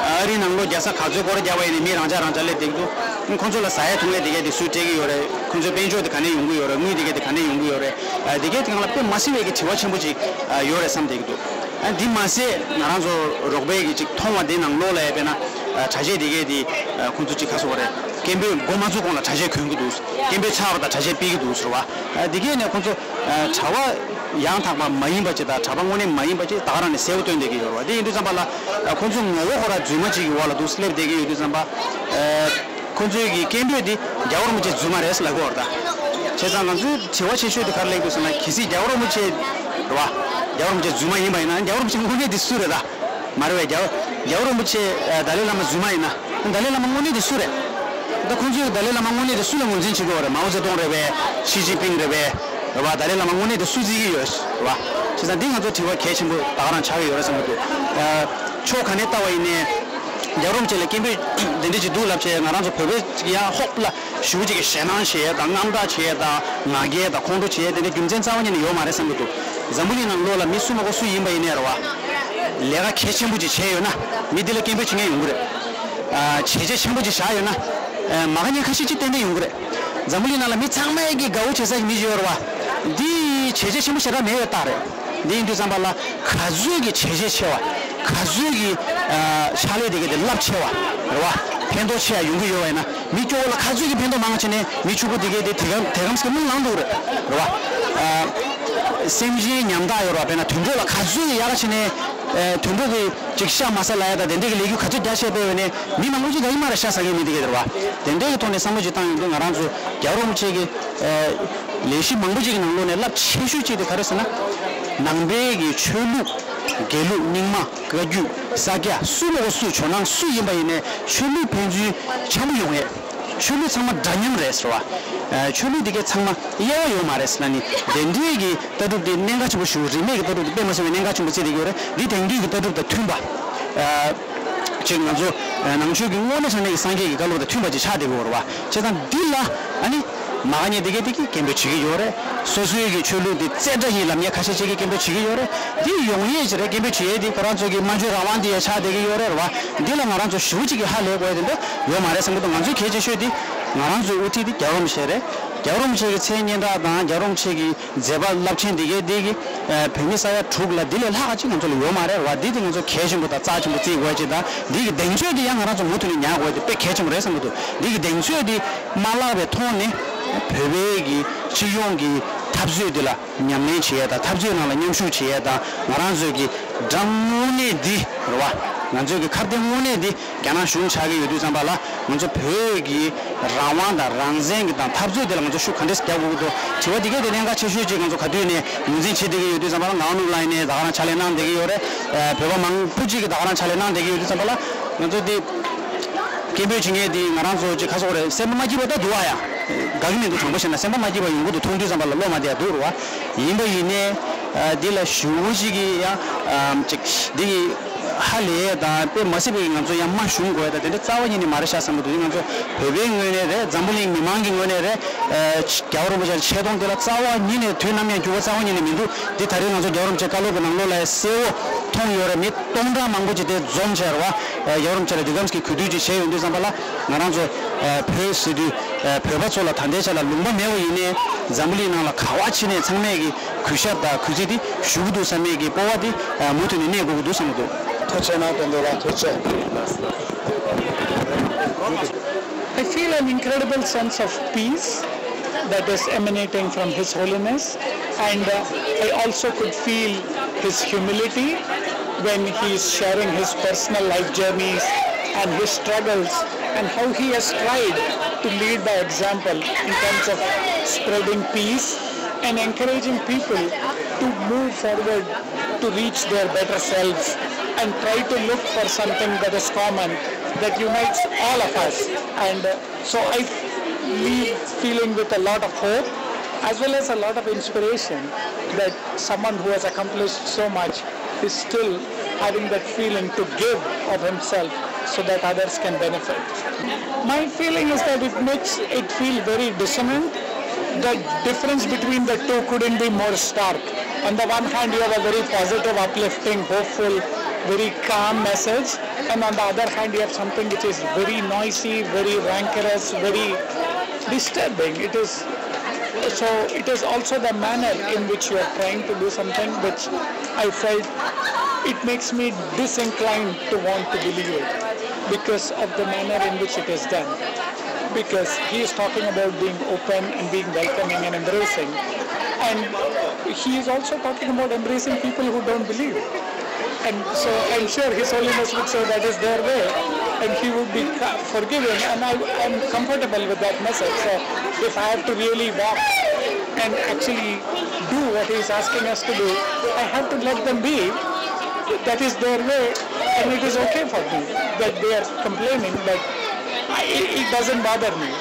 ཨ་རི་ནང་ལོ་བརྒྱ་ས་ག་ཚོད་སྐོར་རྒྱག་པ་ཡིན་ནའི་མི་རང་འཇགས་རང་འཇགས་སླེབས་བསྡད་འདུག་ཁོང་ཚོ་ལ་ཟ་ཡ་འཐུང་ཡ་དེ་གས་དེ་སུས་སྤྲད་ཀྱི་ཡོད་རེད། ཁོང་ཚོའི་དཔལ་འབྱོར་དེ་ག་ནས་ཡོང་གི་ཡོད་རེད། དངུལ་དེ་གས་དེ་ག་ནས་ཡོང་གི་ཡོད་རེད། དེ་གས་དེ་སྒང་ལ་དཔེ་མ་སྲིད་པའི་གི་དྲི་བ་ཆེན་པོ་ཅིག་ཡོད་རེད་བསམ་བསྡད་ཀྱི་འདུག་འདི་མ་ཟད་ང་རང་ཚོ་རོགས་པའི་གི་ཅིག་མཐོང་བ་དེ་ནང་ལོགས་ལ་ཡ་དཔེར་ན་གྲྭ་ཆས་དེ་གས་དེ་ཁོང་ཚོ་ཅིག་ག་སོ་བ་རེད། སྐད་འབོད་འགོ་མ་ཚུགས་གོང་ལ་གྲྭ་ཆས་གྱོན་གི་འདུག་སྐད་འབོད་ཚར་བ་དང་གྲྭ་ཆས་ཕུད་ཀྱི་འདུག་ཟེར་བ། དེ་གས་ནས་ཁོང་ཚོ་གྲྭ་པ་ཡང་དག་པ་མ་ཡིན་པ་ཅིག་དང་གྲྭ་པ་དངོས་གནས་མ་ཡིན་པ་ཅིག་ད་ག་རང་ནས་གསལ་པོ་སྟོན་བསྡད་ཀྱི་ཡོད་རེད་བ། དེ་ཡིན་དུས་ཙམ་པ་ལ་ཁོང་ཚོ་ངོ་བོ་ཁོ་རང་རྫུན་མ་ཅིག་གི་འོག་ལ་འདུག་སླེབས་བསྡད་ཀྱི་ཡོད་དུས་ཙམ་པ། ཁོང་ཚོའི་གི་སྐད་འབོད་འདི་རྒྱལ་བ་རིན་པོ་ཆེ་རྫུན་མ་རེད་ཟེར་ལབ་ཀྱི་ཡོད་རེད་ད། བྱས་ཙང་ང་ཚོའི་དྲི་བ་ཆེ་ཤོས་དེ་ག་རེ་སླེབས་འདུག་ཟེར་ན་གལ་སྲིད་རྒྱལ་བ་རིན་པོ་ཆེ་རེད་བ། རྒྱལ་བ་རིན་པོ་ཆེ་རྫུན་མ་ཡིན་པ་ཡིན་ན་རྒྱལ་བ་རིན་པོ་ཆེ་དངོས་གནས་དེ་སུ་རེད་ད། མ་རེད་བས། རྒྱལ་བ་རྒྱལ་བ་རིན་པོ་ཆེ་ཨ་ཏཱ་ལའི་བླ་མ་རྫུན་མ་ཡིན་ན། ཏཱ་ལའི་བླ་མ་དངོས་གནས་དེ་སུ་རེད། ད་ཁོང་ཚོས་ཏཱ་ལའི་བླ་མ་དངོས་གནས་དེ་སུ་ལ་ངོས་འཛིན་བྱེད་དགོས་རེད། མའོ་ཙེ་ཏུང་རེད་བས། ཞི་ཅིན་ཕིང་རེད་བས། རེད་བ། ཏཱ་ལའི་བླ་མ་དངོས་གནས་དེ་སུ་བརྩི་གི་ཡོད་རེད་བ། བྱས་ཙང་འདི་ང་ཚོ་དྲི་བ་གལ་ཆེན་པོ་ད་ག་རང་ཆགས་ཀྱི་ཡོད་རེད་བསམ་གྱི་འདུག་ཨ། ཕྱོགས་ག་ནས་ལྟ་བ་ཡིན་ནའི་རྒྱལ་བ་རིན་པོ་ཆེ་ལ་སྐད་འབོད་དེ་འདྲ་ཅིག་འདུག་ལབ་བྱས་ང་རང་ཚོ་བོད་པའི་ཡང་ཧོབ་ལ་ཞེ་པོ་ཅིག་གི་ཞེད་སྣང་བྱེད་ཡས་དང་དངངས་སྐྲག་བྱེད་ཡས་དང་ང་རྒྱལ་དང་ཁོང་ཁྲོ་བྱེད་ཡས་དེ་འདྲ་རྒྱུ་མཚན་རྩ་བ་ཉིད་ནས་ཡོད་མ་རེད་བསམ་གྱི་འདུག་འཛམ་བུ་གླིང་ནང་ལོགས་ལ་མི་སུ་མ་གོ་སུ་ཡིན་པ་ཡིན་ནའི་རེད་བ། ལས་ཀ་གལ་ཆེན་པོ་ཅིག་བྱས་ཡོད་ན་མི་འདི་ལ་སྐད་འབོད་བྱེད་མཁན་ཡོང་གི་རེད། ཨ། བྱས་རྗེས་ཆེན་པོ་ཅིག་བཞག་ཡོད་ན། ཨ། མ་ག་ཉེས་ཁ་ཤས་ཅིག་ཏན་ཏན་ཡོང་གི་རེད། འཛམ་བུ་གླིང་ནང་ལ་མི་ཚང་མས་ཀྱི་དགའ་བོ་བྱེད་ས་ཀྱི་མི་ཅིག་ཡོད་རེད་བ། འདི་བྱས་རྗེས་ཆེན་པོ་ཞེ་དྲག་མེད་ཡོད་རྟགས་རེད། འདི་ཡིན་དུས་ཙམ་པ་ལ་ག་ཚོད་ཀྱི་བྱས་རྗེས་ཆེ་བ། ག་ཚོད་ཀྱི་ཨ། ཕྱག་ལས་དེ་གའི་དེ་རླབས་ཆེ་བ་རེད་བ། ཕན་ཐོགས་ཆེ་ཡ་ཡོང་གི་ཡོད་བ་ཡིན་ན། མི་སྐྱོ་བོ་ལ་ག་ཚོད་ཀྱི་ཕན་ཐོགས་མང་བ་བྱས་ནས་མི་ཕྱུག་པོ་དེ་གའི་དེ་དེ་ག་དེ་གམ་སྐྱེ་མུན་ལངས་འདུག་རེད་རེད་བ། ཨ། སེམས་ཅན་ཉམ་ཐག་ཡོད་རེད་བ། དཔེར་ན་དུད་འགྲོ་ལ་ག་ཚོད་ཀྱི་ཡག་བྱས་ནས། ཨ། དུད་འགྲོ་གི་ཅིག་ཤ་མ་ཟ་ལབ་ཡ་དང་དེ་འདྲས་ཀྱི་ལས་འགུལ་ག་ཚོད་རྒྱ་ཆེ་སྤེལ་བས་ནས་མི་མང་པོ་ཅིག་ད་ཡིན་མ་རེད་ཤ་ཟ་མཁན་མི་དེ་གའི་དེ་རེད་བ། དེ་འདྲས་ཀྱི་ཐོག་ནས་བསམ་བློ་ཅིག་བཏང་ཡོང་དུས་ང་རང་ཚོ་རྒྱལ་བ་རིན་པོ་ཆེ་གི་ཨ། ལས་གཞི་མང་པོ་ཅིག་གི་ནང་ལོགས་ནས་རླབས་ཆེ་ཤོས་གཅིག་དེ་ག་རེ་ཟེར་ན། ནང་པའི་གི་ཆོས་ལུགས། དགེ་ལུགས། རྙིང་མ། བཀའ་བརྒྱུད། ས་སྐྱ། སུ་མ་གོ་སུ་ཇོ་ནང་སུ་ཡིན་པ་ཡིན་ནའི་ཆོས་ལུགས་ཕན་ཚུན་འཆམ་པོ་ཡོང་ཡས། ཆོས་ལུགས་ཚང་མ་འདྲ་མཉམ་རེད་ཟེར་བ། ཨ། ཆོས་ལུགས་དེ་གའི་ཚང་མ་དབྱེ་བ་ཡོད་མ་རེད་ཟེར་ན་ནི་དེ་འདྲའི་གི་ལྟ་གྲུབ་དེ་གནད་འགག་ཆེན་པོ་ཞིག་རིས་མེད་ཀྱི་ལྟ་གྲུབ་དེ་དཔེ་མ་སྲིད་པའི་གནད་འགག་ཆེན་པོ་བརྩིས་བསྡད་ཀྱི་ཡོད་རེད། འདི་དེང་དུས་ཀྱི་ལྟ་གྲུབ་དང་མཐུན་པ། ཨ། ཅིག་ང་ཚོ་ནང་ཆོས་ཀྱི་དངོས་གནས་དྲང་གནས་ཀྱི་སངས་རྒྱས་ཀྱི་བཀའ་སློབ་དང་མཐུན་པ་ཅིག་ཆགས་བསྡད་ཀྱི་ཡོད་རེད་བ། བྱས་ཙང་འདི་ལ་ཨ་ནི་མ་ག་ཉེས་དེ་གས་དེ་གས་སྐད་འབོད་བྱེད་ཀྱི་ཡོད་རེད། སོ་སོའི་གི་ཆོས་ལུགས་འདི་རྩེ་གྲ་ཡིན་ལབ་མཁན་ཁ་ཤས་ཅིག་གིས་སྐད་འབོད་བྱེད་ཀྱི་ཡོད་རེད། འདི་ཡོང་ཡས་ཅིག་རེད། སྐད་འབོད་བྱེད་ཡས་འདི་ཁོ་རང་ཚོ་གི་སྨྲ་བརྗོད་རང་དབང་འདི་ཡང་ཆགས་བསྡད་ཀྱི་ཡོད་རེད་བ། འདི་ལ་ང་རང་ཚོ་ཞེ་པོ་ཅིག་གི་ཧ་ལས་དགོས་ཡས་དེ་འདྲ་ཡོད་མ་རེད་བསམ་གྱི་འདུག་ང་ཚོ་གལ་ཆེ་ཤོས་འདི་ང་རང་ཚོའི་དབུ་ཁྲིད་འདི་རྒྱལ་བ་རིན་པོ་ཆེ་རེད། རྒྱལ་བ་རིན་པོ་ཆེ་གི་མཚན་སྙན་གྲགས་དང་རྒྱལ་བ་རིན་པོ་ཆེ་གི་མཛད་པ་རླབས་ཆེན་འདི་གའི་འདི་གི་ཨ། བོད་མི་ས་ཡ་དྲུག་ལ་འདི་ལས་ལྷག་ག་ཅིག་ང་ཚོ་ལ་ཡོད་མ་རེད་བ། འདི་དེ་ང་ཚོ་གལ་ཆེན་པོ་དང་རྩ་ཆེན་པོ་བརྩི་དགོས་ཅིག་དང་འདི་གི་གདེང་ཚོད་འདི་ཡང་ང་རང་ཚོ་མུ་མཐུད་ནས་ཉར་དགོས་དེ་དཔེ་གལ་ཆེན་པོ་རེད་བསམ་གྱི་འདུག་འདི་གི་གདེང་ཚོད་འདི་མ་བརླག་པའི་ཐོག་ནས་བོད་པའི་གི་སྤྱི་ཡོངས་ཀྱི་འཐབ་རྩོད་འདི་ལ་ཉམས་ལེན་བྱེད་ཡས་དང་འཐབ་རྩོད་ནང་ལ་མཉམ་ཞུགས་བྱེད་ཡས་དང་ང་རང་ཚོའི་གི་དགྲ་དངོས་གནས་འདི་རེད་བ། ང་ཚོའི་གི་ཁ་གཏད་དངོས་གནས་འདི། རྒྱ་ནག་གཞུང་ཆགས་ཀྱི་ཡོད་དུས་ཙམ་པ་ལ་ང་ཚོ་བོད་ཀྱི་རང་དབང་དང་རང་བཙན་གྱི་དང་འཐབ་རྩོད་དེ་ལ་ང་ཚོ་ཤུགས་ག་འདྲས་རྒྱག་དགོས་ཀྱི་འདུག་དྲི་བ་འདི་གས་དེ་གནད་འགག་ཆེ་ཤོས་ཅིག་ང་ཚོ་ག་དུས་ནས་ངོས་འཛིན་བྱེད་བསྡད་ཀྱི་ཡོད་དུས་ཙམ་པ་ལ་ངག་དབང་ནོར་བུ་ལགས་ཡིན་ནའི་ད་ག་རང་ཕྱག་ལས་གནང་བསྡད་ཀྱི་ཡོད་རེད། བོད་པ་མང་པོ་ཅིག་གིས་ད་ག་རང་ཕྱག་ལས་གནང་བསྡད་ཀྱི་ཡོད་དུས་ཙམ་པ་ལ་ང་ཚོ་འདི་སྐད་འབོད་བྱེད་མཁན་འདི་ང་རང་ཚོ་ཅིག་ཁ་སོག་རེད། སེམས་པ་མ་སྐྱིད་པ་ད་འདུག་ཨ་ཡ། དགའ་གི་མི་འདུག་དྲང་པོ་བཤད་ན་སེམས་པ་མ་སྐྱིད་པ་ཡོང་གི་འདུག་མཐོང་དུས་ཙམ་པ་ལ་བློ་མ་བདེ་ཡ་འདུག་རེད་བ། ཡིན་པ་ཡིན་ནའི་ཨ། འདི་ལ་ཞུ་བོ་ཞིག་གིས་ཡང་ཨ། ཅིག་འདི་ཧ་ལས་དང་དཔེ་མ་སྲིད་པའི་ང་ཚོ་ཡང་མ་ཞུམ་དགོས་དང་དེ་འདྲ་རྩ་བ་ཉིད་ནས་མ་རེད་ཤག་བསམ་གྱི་འདུག་ང་ཚོ་བོད་པའི་ངོས་ནས་རེད། འཛམ་བུ་གླིང་མི་མང་གི་ངོས་ནས་རེད། ཨ། རྒྱལ་བ་རིན་པོ་ཆེ་ལ་ཆེ་མཐོང་དེ་ལ་རྩ་བ་ཉིད་ནས་དུས་ནམ་ཡང་འགྱུར་བ་རྩ་བ་ཉིད་ནས་མི་འདུག་འདི་ད་རེས་ང་ཚོ་རྒྱལ་བ་རིན་པོ་ཆེ་བཀའ་སློབ་ཀྱི་ནང་ལོགས་ལ་གསལ་བོ་མཐོང་ཡོད་རེད། མི་སྟོང་ཕྲག་མང་པོ་ཅིག་དེ་འཛོམས་བྱས་རེད་བ། རྒྱལ་བ་རིན་པོ་ཆེ་ལ་འདི་གམ་གྱི་གུས་འདུད་ཅིག་བྱས་ཡོང་དུས་ཙམ་པ་ལ་ང་རང་ཚོ་བོད་ཟེར་དུས་བོད་པ་ཚོ་ལ་ད་ལྟའི་ཆ་ལ་ལུང་པ་མེད་པ་ཡིན་ནའི་འཛམ་བུ་གླིང་ནང་ལ་ག་བ་ཕྱིན་ནས་ཚང་མས་ཀྱི་གུས་ཞབས་དང་གུས་བརྩི་དེ་ཞུ་གི་འདུག་བསམ་མེད་ཀྱི་སྤོབས་པ་དེ་མུ་མཐུད་ནས་གནས་དགོས་ཀྱི་འདུག་བསམ་གྱི་འདུག་ཐུགས་རྗེ་གནང་དོན་དུ་ལ་ཐུགས་རྗེ། I feel an incredible sense of peace that is emanating from His Holiness, and uh, I also could feel his humility when he is sharing his personal life journeys and his struggles and how he has tried to lead by example in terms of spreading peace and encouraging people to move forward to reach their better selves and try to look for something that is common, that unites all of us. And uh, so I leave feeling with a lot of hope as well as a lot of inspiration that someone who has accomplished so much is still having that feeling to give of himself so that others can benefit. My feeling is that it makes it feel very dissonant. The difference between the two couldn't be more stark. On the one hand, you have a very positive, uplifting, hopeful, very calm message, and on the other hand, you have something which is very noisy, very rancorous, very disturbing. It is so. It is also the manner in which you are trying to do something, which I felt it makes me disinclined to want to believe it because of the manner in which it is done. Because he is talking about being open and being welcoming and embracing. And he is also talking about embracing people who don't believe. And so I'm sure His Holiness would say that is their way, and he would be forgiving. And I am comfortable with that message. So if I have to really walk and actually do what he is asking us to do, I have to let them be. That is their way, and it is okay for me that they are complaining, but I, it, it doesn't bother me.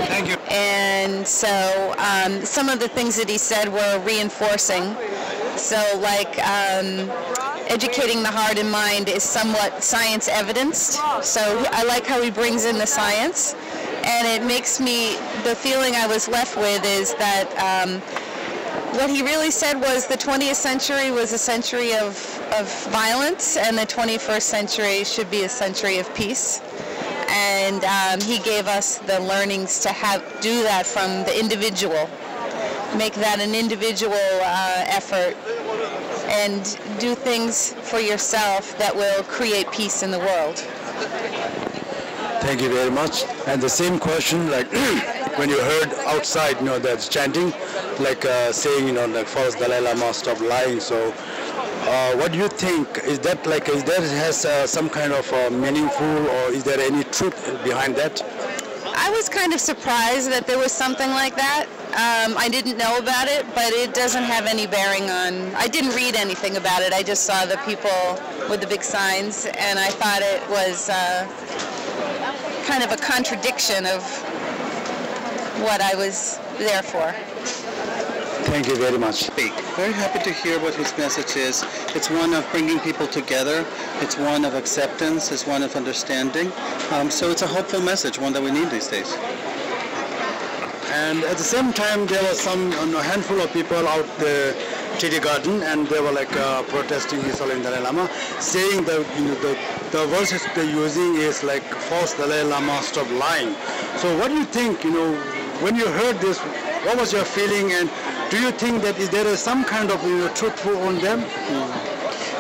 Thank you. And so um, some of the things that he said were reinforcing. So, like, um, educating the heart and mind is somewhat science evidenced. So, I like how he brings in the science. And it makes me, the feeling I was left with is that um, what he really said was the twentieth century was a century of, of violence, and the twenty-first century should be a century of peace. And um, he gave us the learnings to have do that from the individual, make that an individual uh, effort, and do things for yourself that will create peace in the world. Thank you very much. And the same question, like when you heard outside, you know, that's chanting, like uh, saying, you know, like, "False Dalai Lama, stop lying." So, uh, what do you think? Is that, like, is that has uh, some kind of uh, meaningful, or is there any truth behind that? I was kind of surprised that there was something like that. Um, I didn't know about it, but it doesn't have any bearing on. I didn't read anything about it. I just saw the people with the big signs, and I thought it was uh, kind of a contradiction of what I was there for. Thank you very much. Very happy to hear what his message is. It's one of bringing people together. It's one of acceptance. It's one of understanding. Um, so it's a hopeful message, one that we need these days. And at the same time, there was some, you know, handful of people out the T D Garden, and they were, like, uh, protesting His Holiness Dalai Lama, saying that, you know, the, the verses they're using is like, "False Dalai Lama, stop lying." So, what do you think? You know, when you heard this, what was your feeling, and do you think that is there is some kind of, you know, truthful on them?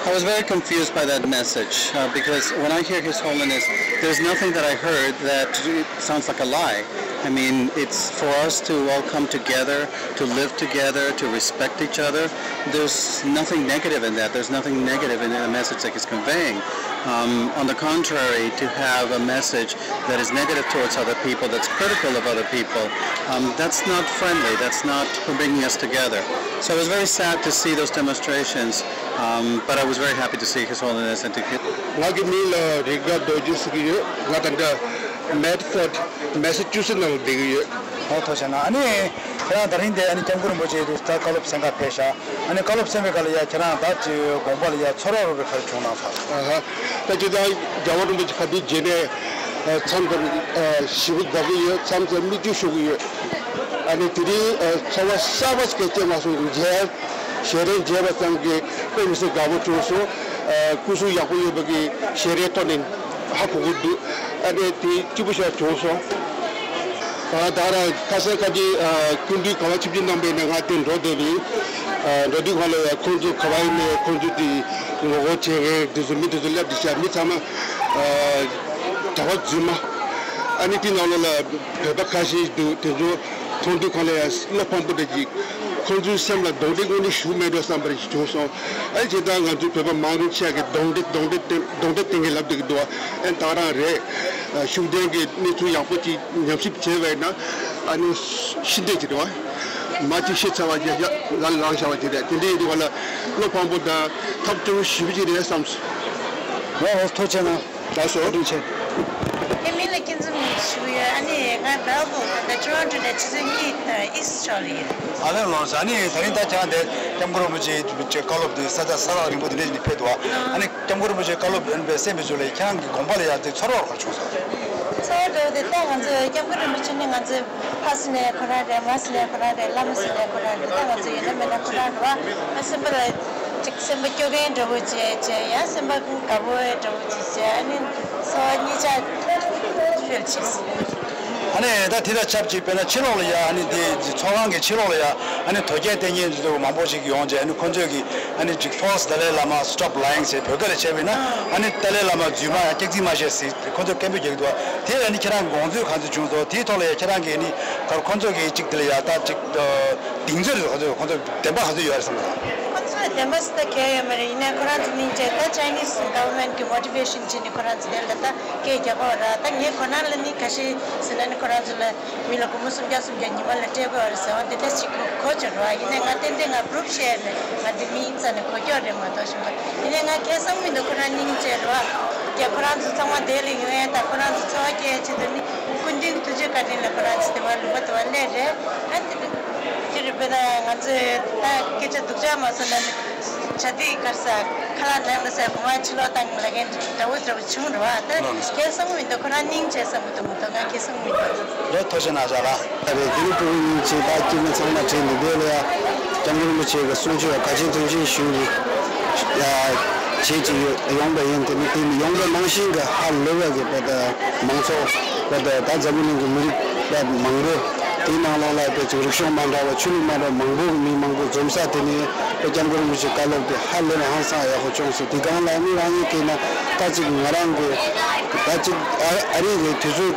I was very confused by that message uh, because when I hear His Holiness, there's nothing that I heard that sounds like a lie. I mean, it's for us to all come together, to live together, to respect each other. There's nothing negative in that. There's nothing negative in the message that he's conveying. Um, on the contrary, to have a message that is negative towards other people, that's critical of other people, um, that's not friendly. That's not bringing us together. So I was very sad to see those demonstrations, um, but I was very happy to see His Holiness and to hear. ང་གི་མིང་ལ་རི་ག་རྡོ་རྗེ་ཟེར་གྱི་ཡོད། ང་ད་ལྟ་མེད་ཕོར་ཌི་མེ་ས་ཅུ་སེ་ནང་ལ་བསྡད་ཀྱི་ཡོད། ཨོ་ཐུགས་རྗེ་གནང་། ཨ་ནི་ཁྱེད་རང་ད་རིང་དེ་ཨ་ནི་སྐྱབས་མགོན་རིན་པོ་ཆེ་དུ་ད་བཀའ་སློབ་གསན་ག་ཕེབས་ཤག་ཨ་ནི་བཀའ་སློབ་གསན་པའི་སྐབས་ལ་ཡ་ཁྱེད་རང་ད་ཅི་དགོངས་པ་ལ་ཡ་ཚོར་བ་རོ་རེ་ག་རེ་བྱུང་གནང་ས། ཨ་ཧ། ད་ཅི་ད་རྒྱལ་བ་རིན་པོ་ཆེ་ཁ་ཐུག་མཇལ་ནས་མཚམས་ཙམ་ཞིབ་པོ་བསྡད་ཀྱི་ཡོད། མཚམས་ཙམ་མིག་ཆུ་ཤོར་གྱི་ཡོད། ཨ་ནི་དེ་རིང་ཚོར་བ་གསར་པ་ཞིག་སྐྱེས་མ་སོང་། མཇལ་ཞལ་རས་མཇལ་བ་ཙམ་གྱིས་དཔེ་མི་སྲིད་དགའ་པོ་བྱུང་སོང་། སྐུ་གཟུགས་ཡག་པོ་ཡོད་པ་གི་ཞལ་རས་ཐོག་ནས་ཧ་གོ་གི་འདུག་ཨ་ནི་དེ་སྐྱིད་པོ་ཞིག་བྱུང་སོང་། ད་ད་རང་ཁ་སང་ཁ་ཅིག་སྐུ་མདུན་ག་པར་ཆིབས་བསྒྱུར་གནང་པའི་ནང་ང་དེ་འགྲོ་འདོད་པའི་འགྲོ་དུས་སྒང་ལ་ཁོང་ཚོ་ག་པར་ཡིན་ནའི་ཁོང་ཚོ་དེ་ངོ་རྒོལ་བྱེད་མཁན་དེ་ཚོ་མི་དེ་ཚོ་སླེབས་བསྡད་ཤག་མི་ཚང་མ་གྲྭ་པ་རྫུན་མ། ཨ་ནི་དེ་ནང་ལོགས་ལ་བོད་པ་ཁ་ཤས་འདུག་དེ་ཚོ་མཐོང་དུས་སྒང་ལ་ཡང་བློ་ཕམ་པོ་འདྲ་ཅིག་ཁོང་ཚོའི་སེམས་ལ་གདོན་འདྲེ་དངོས་གནས་ཞུགས་མེད་འགྲོ་བསམ་པ་ཞིག་བྱུང་སོང་། ཨ་ནི་བྱས་ཙང་ང་ཚོའི་བོད་པ་མང་རབས་ཆེ་གི་གདོན་འདྲེ་གདོན་འདྲེ་གདོན་འདྲེ་བསྟེན་མཁན་ལབ་བསྡད་ཀྱི་འདུག་ཨ་ནི་ད་རང་རེད། ཤུགས་ལྡན་གྱི་གནས་ཚུལ་ཡག་པོ་ཅིག་ཉམས་ཞིབ་བྱས་པ་ཡིན་ན་ཨ་ནི་ཤི་འདྲེ་ཅིག་རེད་བ། མ་ཅིག་ཤི་ཚར་བ་ཅིག་ཡ་ལ་ལངས་བཞག་པ་ཅིག་རེད། དེ་འདྲ་ཡིན་དུས་སྒང་ལ་བློ་ཕམ་པོ་དང་ཐབས་སྐྱོ་པོ་ཞེ་པོ་ཅིག་རེད་བསམ་སོང་། ཡ་ཐུགས་རྗེ་གནང་། ལགས་སོ། བཀའ་དྲིན་ཆེ། ངའི་མིང་ལ་སྐྱིད་འཛོམས་ཡིན་ཞུ་གི་ཡོད། ཨ་ནི་ང་མེལ་བྷོན་ད་ཊོ་རོན་ཊོ་ནས་ཆུ་ཚོད་གཉིས་ཨིསི་ཊི་ཕྱོགས་ལ་ཡིན། ཨ་ལེ་ལགས་སོ། ཨ་ནི་ད་རིང་ད་ཁྱེད་རང་འདིར་སྐྱབས་མགོན་རིན་པོ་ཆེའི་བཀའ་སློབ་འདི་ས་ཆ་ས་ཐག་རིང་པོ་འདི་འདྲ་ཞིག་ནས་ཕེབས་འདུག་ཨ་ནི་སྐྱབས་མགོན་རིན་པོ་ཆེའི་བཀའ་སློབ་འདི་གསན་པའི་ཚུལ་ལ་ཁྱེད་རང་གི་དགོངས་པ་ལ་ཡ་དེ་ཚོར་བ་ག་རེ་བྱུང་སོང་། ཚོར་བ་འདྲ་བོ་དེ་ད་ང་ཚོ་སྐྱབས་མགོན་རིན་པོ་ཆེ་ནི་ང་ཚོའི་ཕ་ཟེར་ནའི་ཁོ་རང་རེད། མ་ཟེར་ནའི་ཁོ་རང་རེད། བླ་མ་ཟེར་ནའི་ཁོ་རང་རེད། ད་ང་ཚོ་ཡིན་ན་མིན་ན་ཁོ་རང་རེད་བ། ཨ་སེམས་པ་ལ་ཅིག་སེམས་པ་སྐྱོ་མཁན་འདྲ་བོ་བྱས་བྱས་ཡང་སེམས་པ་དགའ་པོ་འདྲ་བོ་ཅིག་བྱས། ཨ་ནི་ཚོར་བ་གཉིས་ཆ་ཕེབས་ཕྱིན། ཨ་ནི་ད་དེ་དང་ཆབས་ཅིག་དཔེར་ན་ཕྱི་ལོགས་ལ་ཡ་ཨ་ནི་དེ་ཚོགས་ཁང་གི་ཕྱི་ལོགས་ལ་ཡ་ཨ་ནི་དོལ་རྒྱལ་བསྟེན་མཁན་ཚོ་མང་པོ་ཞིག་ཡོང་བྱས། ཨ་ནི་ཁོ་ཚོས་ཀྱི་ཨ་ནི་ཅིག་False Dalai Lama, stop lying ཟེར་བོད་སྐད་ལ་བྱས་པ་ཡིན་ན་ཨ་ནི་ཏཱ་ལའི་བླ་མ་རྫུན་མ་ཡ་སྐྱག་རྫུན་མ་བཤད་ཟེར་ཁོ་ཚོས་སྐད་འབོད་རྒྱག་གི་འདུག་དེ་ཨ་ནི་ཁྱེད་རང་གི་དགོངས་ཚུལ་ག་ཚོད་བྱུང་སོང་། དེའི་ཐོག་ལ་ཡ་ཁྱེད་རང་གིས་ཨ་ནི་ག་རེ་ཁོ་ཚོ་གིས་ཅིག་དེ་ལ་ཡ་ད་ཅིག་གདེང་ཚོད་རེད། ཁོ་ཚོ་ཁོ་ཚོ་བདེན་པ་ག་ཚོད་ཡོད་རེད་བསམ་གི་ཁོ་ཚོ་ལ་བདེན་པ་ཟེར་ད་གང་ཡང་ཡོད་མ་རེད། ཡིན་ནའི་ཁོ་རང་ཚོ་སྙིང་རྗེ། ད་Chinese government གི་motivation བྱས་ནས་ཁོ་རང་ཚོ་དེ་ལ་ད་སྐད་རྒྱག་གི་ཡོད་རེད། ད་ངས་ཁོ་རང་ལ་ནི་ཁ་ཤས་ཟེར་ན་ནི་ཁོ་རང་ཚོ་ལ་མི་ལ་སྒོར་མོ་སུམ་བརྒྱ་སུམ་བརྒྱ་ཉི་མ་ལ་སྤྲད་དགོས་རེད་ཟེར་བ་དེ་འདྲ་ཞིག་གོ་གོ་ཆོད་རེད་བ། ཡིན་ནའི་ང་ཏན་ཏན་ང་proof བྱས་ནས་ང་འདི་མི་ཡིན་ཙང་ནས་གོ་རྒྱུ་རེད་མ་གཏོགས་ཞིག་མ། ཡིན་ནའི་ང་ཁ་སང་མི་འདུག་ཁོ་རང་སྙིང་རྗེ་རེད་བ། ཀྱ་ཁོ་རང་ཚོ་ཚང་མ་དེ་ལ་ཡོང་ཡས་ད་ཁོ་རང་ཚོ་འཚོ་བ་སྐྱེལ་ཆེད་དུ་ནི་ཁོ་ སྐུ་མདུན་ཐུགས་རྗེ་བཀའ་དྲིན་ལ་ཁོ་རང་ཚོ་དེ་བར་ལུང་པ་དེ་བར་སླེབས་རེད། ཨ་དེ་དེ་རེད་པས་ན། ང་ཚོས་ད་སྐད་ཆ་སྡུག་ཅག་མ་བཟོ་ན་ནི་བྱ་དེ་གར་ས་ཁ་ལག་ནང་ལ་ས་བུ་མ་ཕྱི་ལོགས་བཏང་ལ་གན་འདྲ་བོ་འདྲ་བོ་བྱུང་རེད་བ། ད་ལགས་ལགས། ཁྱེད་བསམ་མི་འདུག་ཁོ་རང་སྙིང་རྗེ་བསམ་གི་འདུག་མི་འདུག་ང་ཁྱེད་བསམ་མི་འདུག་ལོ་ཐོ་ཆེ་ན་བཞག་ལ། ད་རེས་དེ་རིང་ཕྲུ་གུ་གཉིས་ཆེ་ད་སྐྱེ་དམན་ཚང་མ་དྲན་འདི་འདོད་ལ་ཡ། སྐྱབས་མགོན་རིན་པོ་ཆེ་གི་གསུང་ཆོས་ག་ཆེན་དོན་ཆེན་ཞུས་ནས་ཡ་བྱེད་ཀྱི་ཡོད་ཡོང་པ་ཡིན། དེ་ནི་དེ་ནི་ཡོང་པ་ནང་བཞིན་གྱི་ཧ་ལས་པ་གི་བོད་དུ་མང་ཚོགས་བོད་དུ་ད་འཛམ་བུ་གླིང་གི་མི་རིགས་བོད་མང་པོ་དེའི་ནང་ལོགས་ལ་བོད་ཀྱི་རིག་གཞུང་མ་འདྲ་བ་ཆོས་ལུགས་མ་འདྲ་བ་མང་པོ་གི་མི་མང་པོ་འཛོམས་ས་དེ་ནི་བོད་སྐྱབས་མགོན་རིན་པོ་ཆེ་བཀའ་སློབ་དེ་ཧ་ལས་པ་ཧང་སང་ཡག་པོ་བྱུང་སོང་། དེ་གང་ལ་ནི་རང་ཉིད་དེ་ན་ད་ཅིག་ང་རང་གི་ད་ཅིག་ཨ་ཨ་རི་གི་དུས་ཚོད་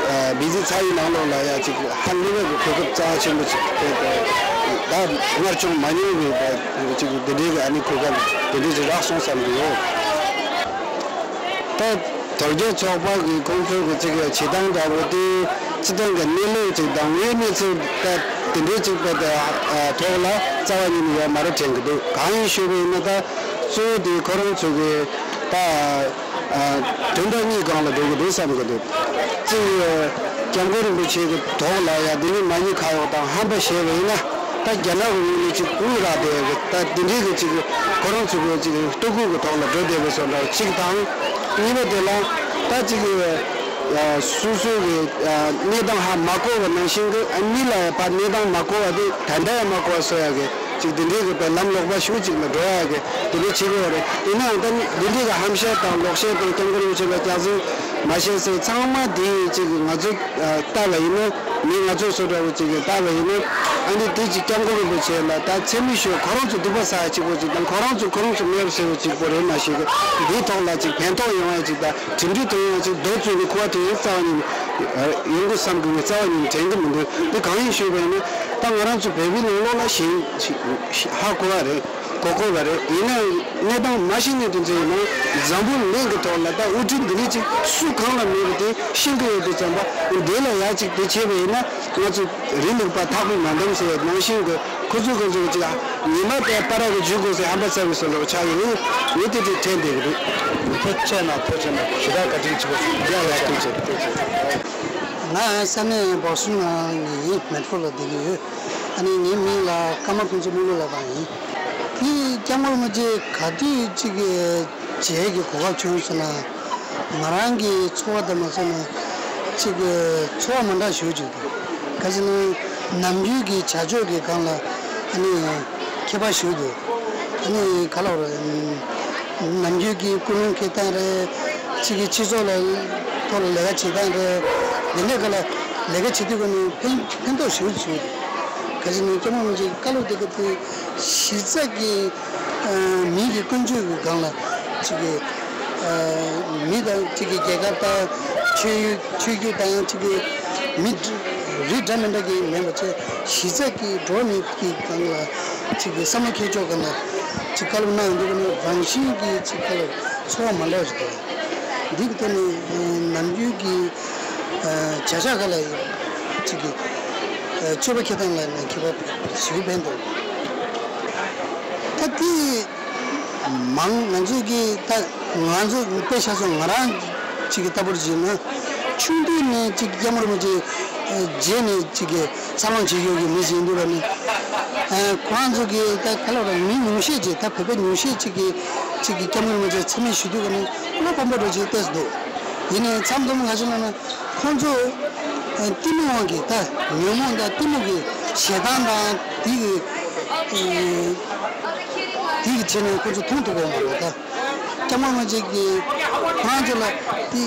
ཨ་བི་ཟི་ཚ་བའི་ནང་ལོགས་ལ་ཡ་ཅིག་ཧ་ལས་པའི་གོ་སྐབས་རྩ་ཆེན་པོ་ཅིག་སྤྲད་དེ། ད་སྔར་བྱུང་མ་མྱོང་བའི་ཅིག་འདི་འདྲའི་གི་ཨ་ནི་གོ་སྐབས་འདི་འདྲའི་ཅིག་རག་སོང་བསམ་གི་ཡོད། ད་དོལ་རྒྱལ་ཚོགས་པ་གི་ཁོང་ཚོའི་གི་ཅིག་བྱེད་སྟངས་འདྲ་བོ་དེ་སྤྱི་བཏང་གི་གནས་ལུགས་ཅིག་དང་དངོས་གནས་ཚུལ་ད་དེ་འདྲའི་ཅིག་པ་དེ་ཐོག་ལ་རྩ་བ་ཉིད་ནས་ཡོད་མ་རེད་དྲན་གི་འདུག་གང་ཡིན་ཞུས་པ་ཡིན་ན། ད་གཙོ་བོ་དེ་ཁོ་རང་ཚོ་གི་ད། ཨ། དོན་དག་གཉིས་སྒང་ལ་འགྲོ་གི་འདུག་བསམ་གི་འདུག་གཅིག་སྐྱབས་མགོན་རིན་པོ་ཆེ་གི་ཐོག་ལ་ཡ་འདི་ནི་མ་ཉེས་ཁ་གཡོག་དང་ཧམ་པ་བཤད་པ་ཡིན་ན། ད་རྒྱ་ནག་གི་ངོས་ནས་ཅིག་དབུས་རག་བསྡད་ཡོད་གི། ད་འདི་འདྲའི་གི་ཅིག་ཁོ་རང་ཚོ་གི་ཅིག་ལྟོ་གོས་གི་ཐོག་ལ་འགྲོ་བསྡད་པའི་བཟོ་འདྲ་གཅིག་དང་། གཉིས་པ་དེ་ལ་ད་ཅིག་སོ་སོ་གི་གནས་སྟངས་ཧ་མ་གོ་བ་ནང་བཞིན་གི་ཨ་མི་ལ་ཡ་ཕར་གནས་སྟངས་མ་གོ་བ་དེ་ད་ལྟ་ཡང་མ་གོ་བ་བཟོ་ཡ་གི། ཅིག་དེ་འདྲའི་གི་པའི་ལམ་ལོག་པ་ཞུ་ཅིག་ལ་འགྲོ་ཡ་གི་དེ་འདྲའི་བྱེད་དགོས་རེད། ཡིན་ནའང་ད་འདི་འདྲའི་གི་ཧམ་བཤད་དང་ལོག་བཤད་དང་སྐྱབས་མགོན་རིན་པོ་ཆེ་ལ་སྐྱག་རྫུན་མ་བཤད་ཟེར་ཚང་མ་དེ་ཅིག་ང་ཚོ་ལྟ་བ་ཡིན་ན། མི་ང་ཚོ་སོ་འདྲ་བོ་ཅིག་གི་ལྟ་བ་ཡིན་ན། ཨ་ནི་དེ་ཅིག་སྐྱབས་མགོན་རིན་པོ་ཆེ་ལ་ད་མཚན་སྨད་ཞུ་ཁོ་རང་ཚོ་སྡིག་པ་བསགས་ཡ་གཅིག་པོ་ཅིག་དང་ཁོ་རང་ཚོ་ཁོ་རང་ཚོ་མེད་པ་ཟེར་བ་གཅིག་པོ་རེད་མ་ཤེས་གི། འདིའི་ཐོག་ལ་ཅིག་ཕན་ཐོགས་ཡོང་ཡ་ཅིག་དང་གྲུབ་འབྲས་ཐོན་ཡ་ཅིག་རྡོ་བཙུགས་ནས་ཁུ་བ་ཐོན་ཡ་རྩ་བ་ཉིད་ཡོང་གི་བསམ་གི་ངས་རྩ་བ་ཉིད་དྲན་གི་མི་འདུག་འདི་གང་ཡིན་ཞུས་པ་ཡིན་ན། ད་ང་རང་ཚོ་བོད་པའི་ནང་ལོགས་ལ་ཞེན་ཧ་གོ་བ་རེད། གོ་གོ་བ་རེད། ཡིན་ན་གནས་སྟངས་མ་ཤེས་ནས་དེ་ཚོ་ཡིན་ན་འཛམ་བུ་གླིང་གི་ཐོག་ལ་ད་དབུ་ཁྲིད་འདི་འདྲ་ཅིག་སུ་གང་ལ་མེད་པ་དེ་ཤེས་གི་ཡོད་དུས་ཙམ་པ་འདི་ལ་ཡ་ཅིག་དེ་བྱས་པ་ཡིན་ན་ང་ཚོ་རི་ལུག་པ་ཐག་པས་མ་འདམ་ཟེར་ནང་བཞིན་གི་ཁོ་ཚོ་ཁོ་ཚོ་ཅིག་ཉི་མ་དེ་པ་ར་གི་འཇུག་དགོས་ཟེར་ཧམ་པ་ཚ་བའི་སོ་ལོ་ཆགས་ཡོད། ངས་དེ་དེ་དྲན་བསྡད་གི་འདུག་ཐུགས་རྗེ་ཆེ་གནང་། ཐུགས་རྗེ་ཆེ་གནང་། ཞེ་དྲག་བཀའ་དྲིན་ཆེ་བ་ཞུ། ཡ་ཡ་ཐུགས་རྗེ་ཆེ། ཐུགས་རྗེ་ཆེ། ང་ས་གནས་བོ་སི་ཊོན་ནང་ནས་ཡིན། མེ་ཊོ་ལ་བསྡད་ཀྱི་ཡོད། ཨ་ནི་ངའི་མིང་ལ་ཀརྨ་ཕུན་ཚོགས་དངོས་གྲུབ་ལགས་པ་ཡིན། དེ་སྐྱབས་མགོན་རིན་པོ་ཆེ་ག་དུས་ཅིག་མཇལ་གྱི་གོ་སྐབས་བྱུང་སོང་ན། ང་རང་གི་ཚོར་བ་དང་མ་སོང་ན་ཅིག་ཚོར་བ་མ་འདྲ་ཞེ་པོ་ཅིག་འདུག་ག་ཅི་ན་ནམ་རྒྱུན་གྱི་བྱ་སྤྱོད་ཀྱི་སྒང་ལ་ཨ་ནི་ཁྱད་པར་ཞེ་པོ་འདུག་ཨ་ནི་ག་ལབ་རེད། ནམ་རྒྱུན་གྱི་ཀུན་སློང་འཁྱེར་སྟངས་རེད། ཕྱི་གི་སྤྱི་ཚོགས་ལ་ཐོག་ལ་ལས་ཀ་བྱེད་སྟངས་རེད། འདི་འདྲའི་སྒང་ལ་ལས་ཀ་བྱེད་དུས་སྒང་ནས་ཕན་ཕན་ཐོགས་ཞེ་པོ་བྱུང་། ག་ཅི་ནས་སྐྱབས་མགོན་རིན་པོ་ཆེའི་བཀའ་སློབ་དེ་ག་དེ་གཞི་རྩ་གི་མི་གི་ཀུན་སྤྱོད་ཀྱི་སྒང་ལ་ཅིག་གི་མི་དང་ཅིག་གི་རྒྱལ་ཁབ་དང་ཆོས་ཡུལ་ཆོས་བརྒྱུད་དང་ཅིག་གི་མི་རིགས་འདྲ་མི་འདྲ་གི་མེད་པ་བྱས་གཞི་རྩ་གི་འགྲོ་བ་མིའི་སྒང་ལ་ཅིག་གི་བསམ་བློ་འཁྱེར་ཕྱོགས་སྒང་ལ་ཅིག་བཀའ་སློབ་གནང་ཡོང་དུས་ནི་རང་བཞིན་གྱིས་ཅིག་བཀའ་སློབ་ཚོར་བ་མ་འདྲ་བ་ཞིག་འདུག་འདི་གི་ཐད་ནས་ནམ་རྒྱུན་གྱི་བྱ་གཞག་སྒང་ལ་ཅིག་གི་སྤྱོད་པ་འཁྱེར་སྟངས་ལ་ནི་ཁྱད་པར་ཞེ་པོ་ཕན་འདུག་ད་འདི་མང་ང་ཚོས་ཀྱི་ད་ང་ཚོ་དཔེ་ཆ་ཚོ་ང་རང་ཅིག་གི་ལྟ་བུར་བྱས་ན་ཆུང་དུས་ནས་ཅིག་སྐྱབས་མགོན་རིན་པོ་ཆེ་མཇལ་ནས་ཅིག་གི་འཚར་ལོངས་བྱེད་ཡོད་ཀྱི་མི་ཞིག་ཡིན་དུས་ལ་ནི་ཁོ་རང་ཚོ་གི་ད་ག་ལ་ར་མི་ཉུང་ཤས་ཅིག་ད་བོད་པ་ཉུང་ཤས་ཅིག་གི་ཅིག་གི་སྐྱབས་མགོན་རིན་པོ་ཆེ་མཚན་སྨད་ཞུ་དུས་ལ་ནི་བློ་ཕམ་པོ་འདྲ་ཅིག་ཏོག་ཙམ་འདུག་ཡིན་ནའི་མཚམས་མཚམས་ང་ཚོ་ལ་ནི་ཁོང་ཚོ་གཏི་མུག་དབང་གིས་ད་ཉོན་མོངས་དང་གཏི་མུག་གི་ཞེ་སྡང་དང་དེ་གི་དེ་གི་ཆེད་ནས་ཁོ་ཚོ་མཐོང་ཐུབ་ཀྱི་མ་རེད། ད་སྐྱབས་མགོན་རིན་པོ་ཆེ་གིས་ཁོ་རང་ཚོ་ལ་དེ་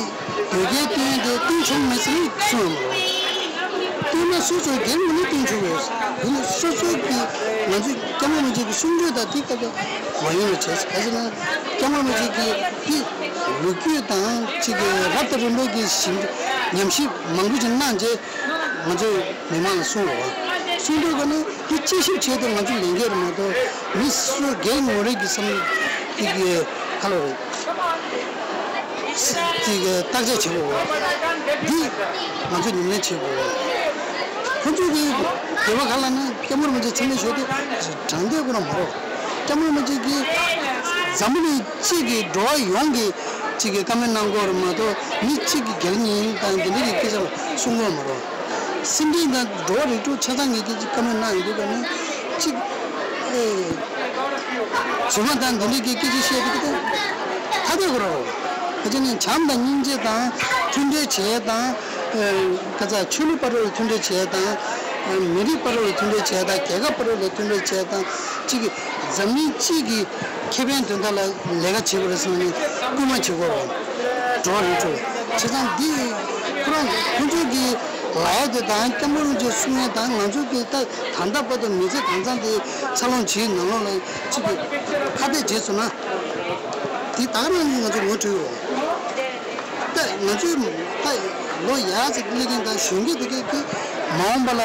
དོལ་རྒྱལ་བསྟེན་དེ་བསྟེན་ཆོག་མེད་ཟེར་གསུངས་ཡོད་མ་རེད། བསྟེན་ན་སོ་སོའི་སྒེར་ངོས་ནས་བསྟེན་ཆོག་ཡོད། དེ་ནི་སོ་སོའི་གི་ང་ཚོས་སྐྱབས་མགོན་རིན་པོ་ཆེ་གི་གསུང་ཆོས་དང་དེ་སྐབས་ལ་མ་ཡིན་པ་བྱས། ག་ཟེར་ན་སྐྱབས་མགོན་རིན་པོ་ཆེ་གིས་དེ་ལོ་རྒྱུས་དང་ཅིག་གི་རབ་དང་རིམ་པའི་གི་ཞིབ་ཉམས་ཞིབ་མང་པོ་ཞིག་གནང་རྗེས། ང་ཚོས་མི་མང་ལ་གསུངས་རོགས། གསུང་དུས་ཀ་ནི་འདི་དཔྱད་ཞིབ་བྱས་ཏེ་ང་ཚོ་ལས་འགན་རེད་མ་གཏོགས་མི་སུ་སྒེར་ངོ་རེ་གི་བསམ་གི་གི་ཁ་ལོ་རེད། གི་གི་བརྟག་དཔྱད་བྱེད་དགོས། འདི་ང་ཚོས་ཉམས་ལེན་བྱེད་དགོས། ཁོ་ཚོས་གི་དེ་བ་ག་ལ་ནི་སྐྱབས་མགོན་རིན་པོ་ཆེ་མཚན་སྨད་ཞུ་དུས་དྲང་བདེན་ཁོ་ན་མ་རོགས། སྐྱབས་མགོན་རིན་པོ་ཆེ་གི་འཛམ་བུ་གླིང་སྤྱི་གི་འགྲོ་བ་ཡོངས་ཀྱི་ གཅིག་གིས་བཀའ་མོལ་གནང་དགོས་རེད་མ་གཏོགས། མི་གཅིག་གིས་སྒེར་གཉིས་དང་འདི་འདྲ་གི་སྐད་ཆ་ལ་གསུང་དགོས་མ་རེད། སེམས་ཁྲལ་དང་འགྲོ་བ་རིགས་དྲུག་ཆ་ཚང་ངེད་ཀྱིས་བཀའ་མོལ་གནང་ཡོང་དུས་ཀ་ནས་གཅིག་ཨེ་རྫུན་མ་དང་འདི་འདྲ་གི་སྐད་ཆ་བཤད་དུས་ཀ་ཐ་དད་དགོས་རེད། ཁ་ཅིག་ནི་བྱམས་དང་སྙིང་རྗེ་དང་མཐུན་འབྲེལ་བྱེད་དང་། ཨེ་ག་ཚ་ཆོས་ལུགས་བར་དུ་ལ་མཐུན་འབྲེལ་བྱེད་དང་། མི་རིགས་བར་དུ་ལ་མཐུན་འབྲེལ་བྱེད་དང་། རྒྱལ་ཁབ་བར་དུ་ལ་མཐུན་འབྲེལ་བྱེད་དང་། གཅིག་གིས་འཛམ་གླིང་སྤྱི་གི་ཁེ་ཕན་དོན་དག་ལ་ལས་ཀ་བྱེད་དགོས་རེད་བསམ་ནས་སྐུལ་མ་བྱེད་དགོས་རེད། འགྲོ་བ་རིགས་དྲུག་བྱས་ཙང་འདི་ཁོ་རང་ཁོ་ཚོ་གི་ལ་ཡ་དེ་དང་སྐྱབས་མགོན་རིན་པོ་ཆེ་གསུང་ཡ་དང་ང་ཚོ་གི་ད་ད་ལྟ་བར་དུ་མི་ཚེ་གང་ཚང་དེ་འཚར་ལོངས་བྱེད་ནང་ལོགས་ལ་གཅིག་གི་ཁ་གཏད་བྱས་སོང་ན་དེ་ད་ག་རང་ནས་ང་ཚོ་ངོ་འཕྲོད་ཡོད་རེད། ད་ང་ཚོའི་ད་ལོ་ཡག་ཅིག་སླེབས་མཁན་དང་གཞོན་སྐྱེས་དེ་གས་ཀྱིས་མ་འོངས་པ་ལ་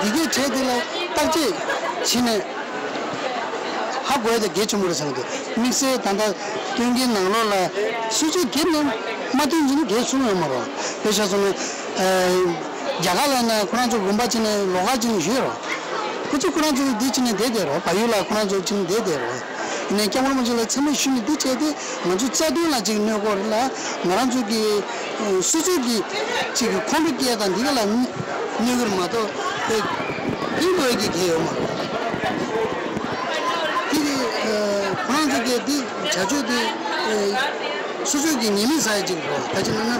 འདི་གས་བྱས་དེ་ལ་བརྟག་དཔྱད་བྱས་ནས་ཧ་གོ་ཡ་དེ་གལ་ཆེན་པོ་རེད་བསམ་གི་འདུག་དམིགས་བསལ་ད་ལྟ་སྟོན་ཁའི་ནང་ལོགས་ལ་སོ་སོའི་སྒེར་ནས་མ་སྟོན་བྱས་ན་གལ་ཆེན་པོ་ཡོད་མ་རེད། དཔེ་ཆ་བཞག་ན་ཨ་རྒྱ་གར་ལ་ན་ཁོ་རང་ཚོ་དགོན་པ་ཅིག་ནས་ལོགས་ཀ་ཅིག་ནས་ཡོད་རེད། ཁོ་ཚོ་ཁོ་རང་ཚོ་འདི་ཅིག་ནས་བསྡད་བསྡད་རེད། བལ་ཡུལ་ལ་ཁོ་རང་ཚོ་ཅིག་ནས་བསྡད་བསྡད་རེད། ཡིན་ནའི་སྐྱབས་མགོན་རིན་པོ་ཆེ་ལ་མཚན་སྨད་ཞུས་ནས་འདི་བྱས་ཏེ་ང་ཚོའི་རྩ་དོན་ལ་ཅིག་གནོད་སྐོར་ལ་ང་རང་ཚོ་གི་སོ་སོ་གི་ཅིག་གི་ཁོང་ཁྲོ་སྐྱེ་དང་འདི་ག་ལ་གནོད་གི་རེད་མ་གཏོགས་དེ་དེ་འགྲོ་ཡ་གི་གལ་ཡོད་མ་རེད། དེ་གི་ཁོ་རང་ཚོ་གི་འདི་བྱ་སྤྱོད་འདི་སོ་སོ་གི་ཉེས་མིང་ཟ་ཡ་ཅིག་རེད། ད་ཅི་ན་ན་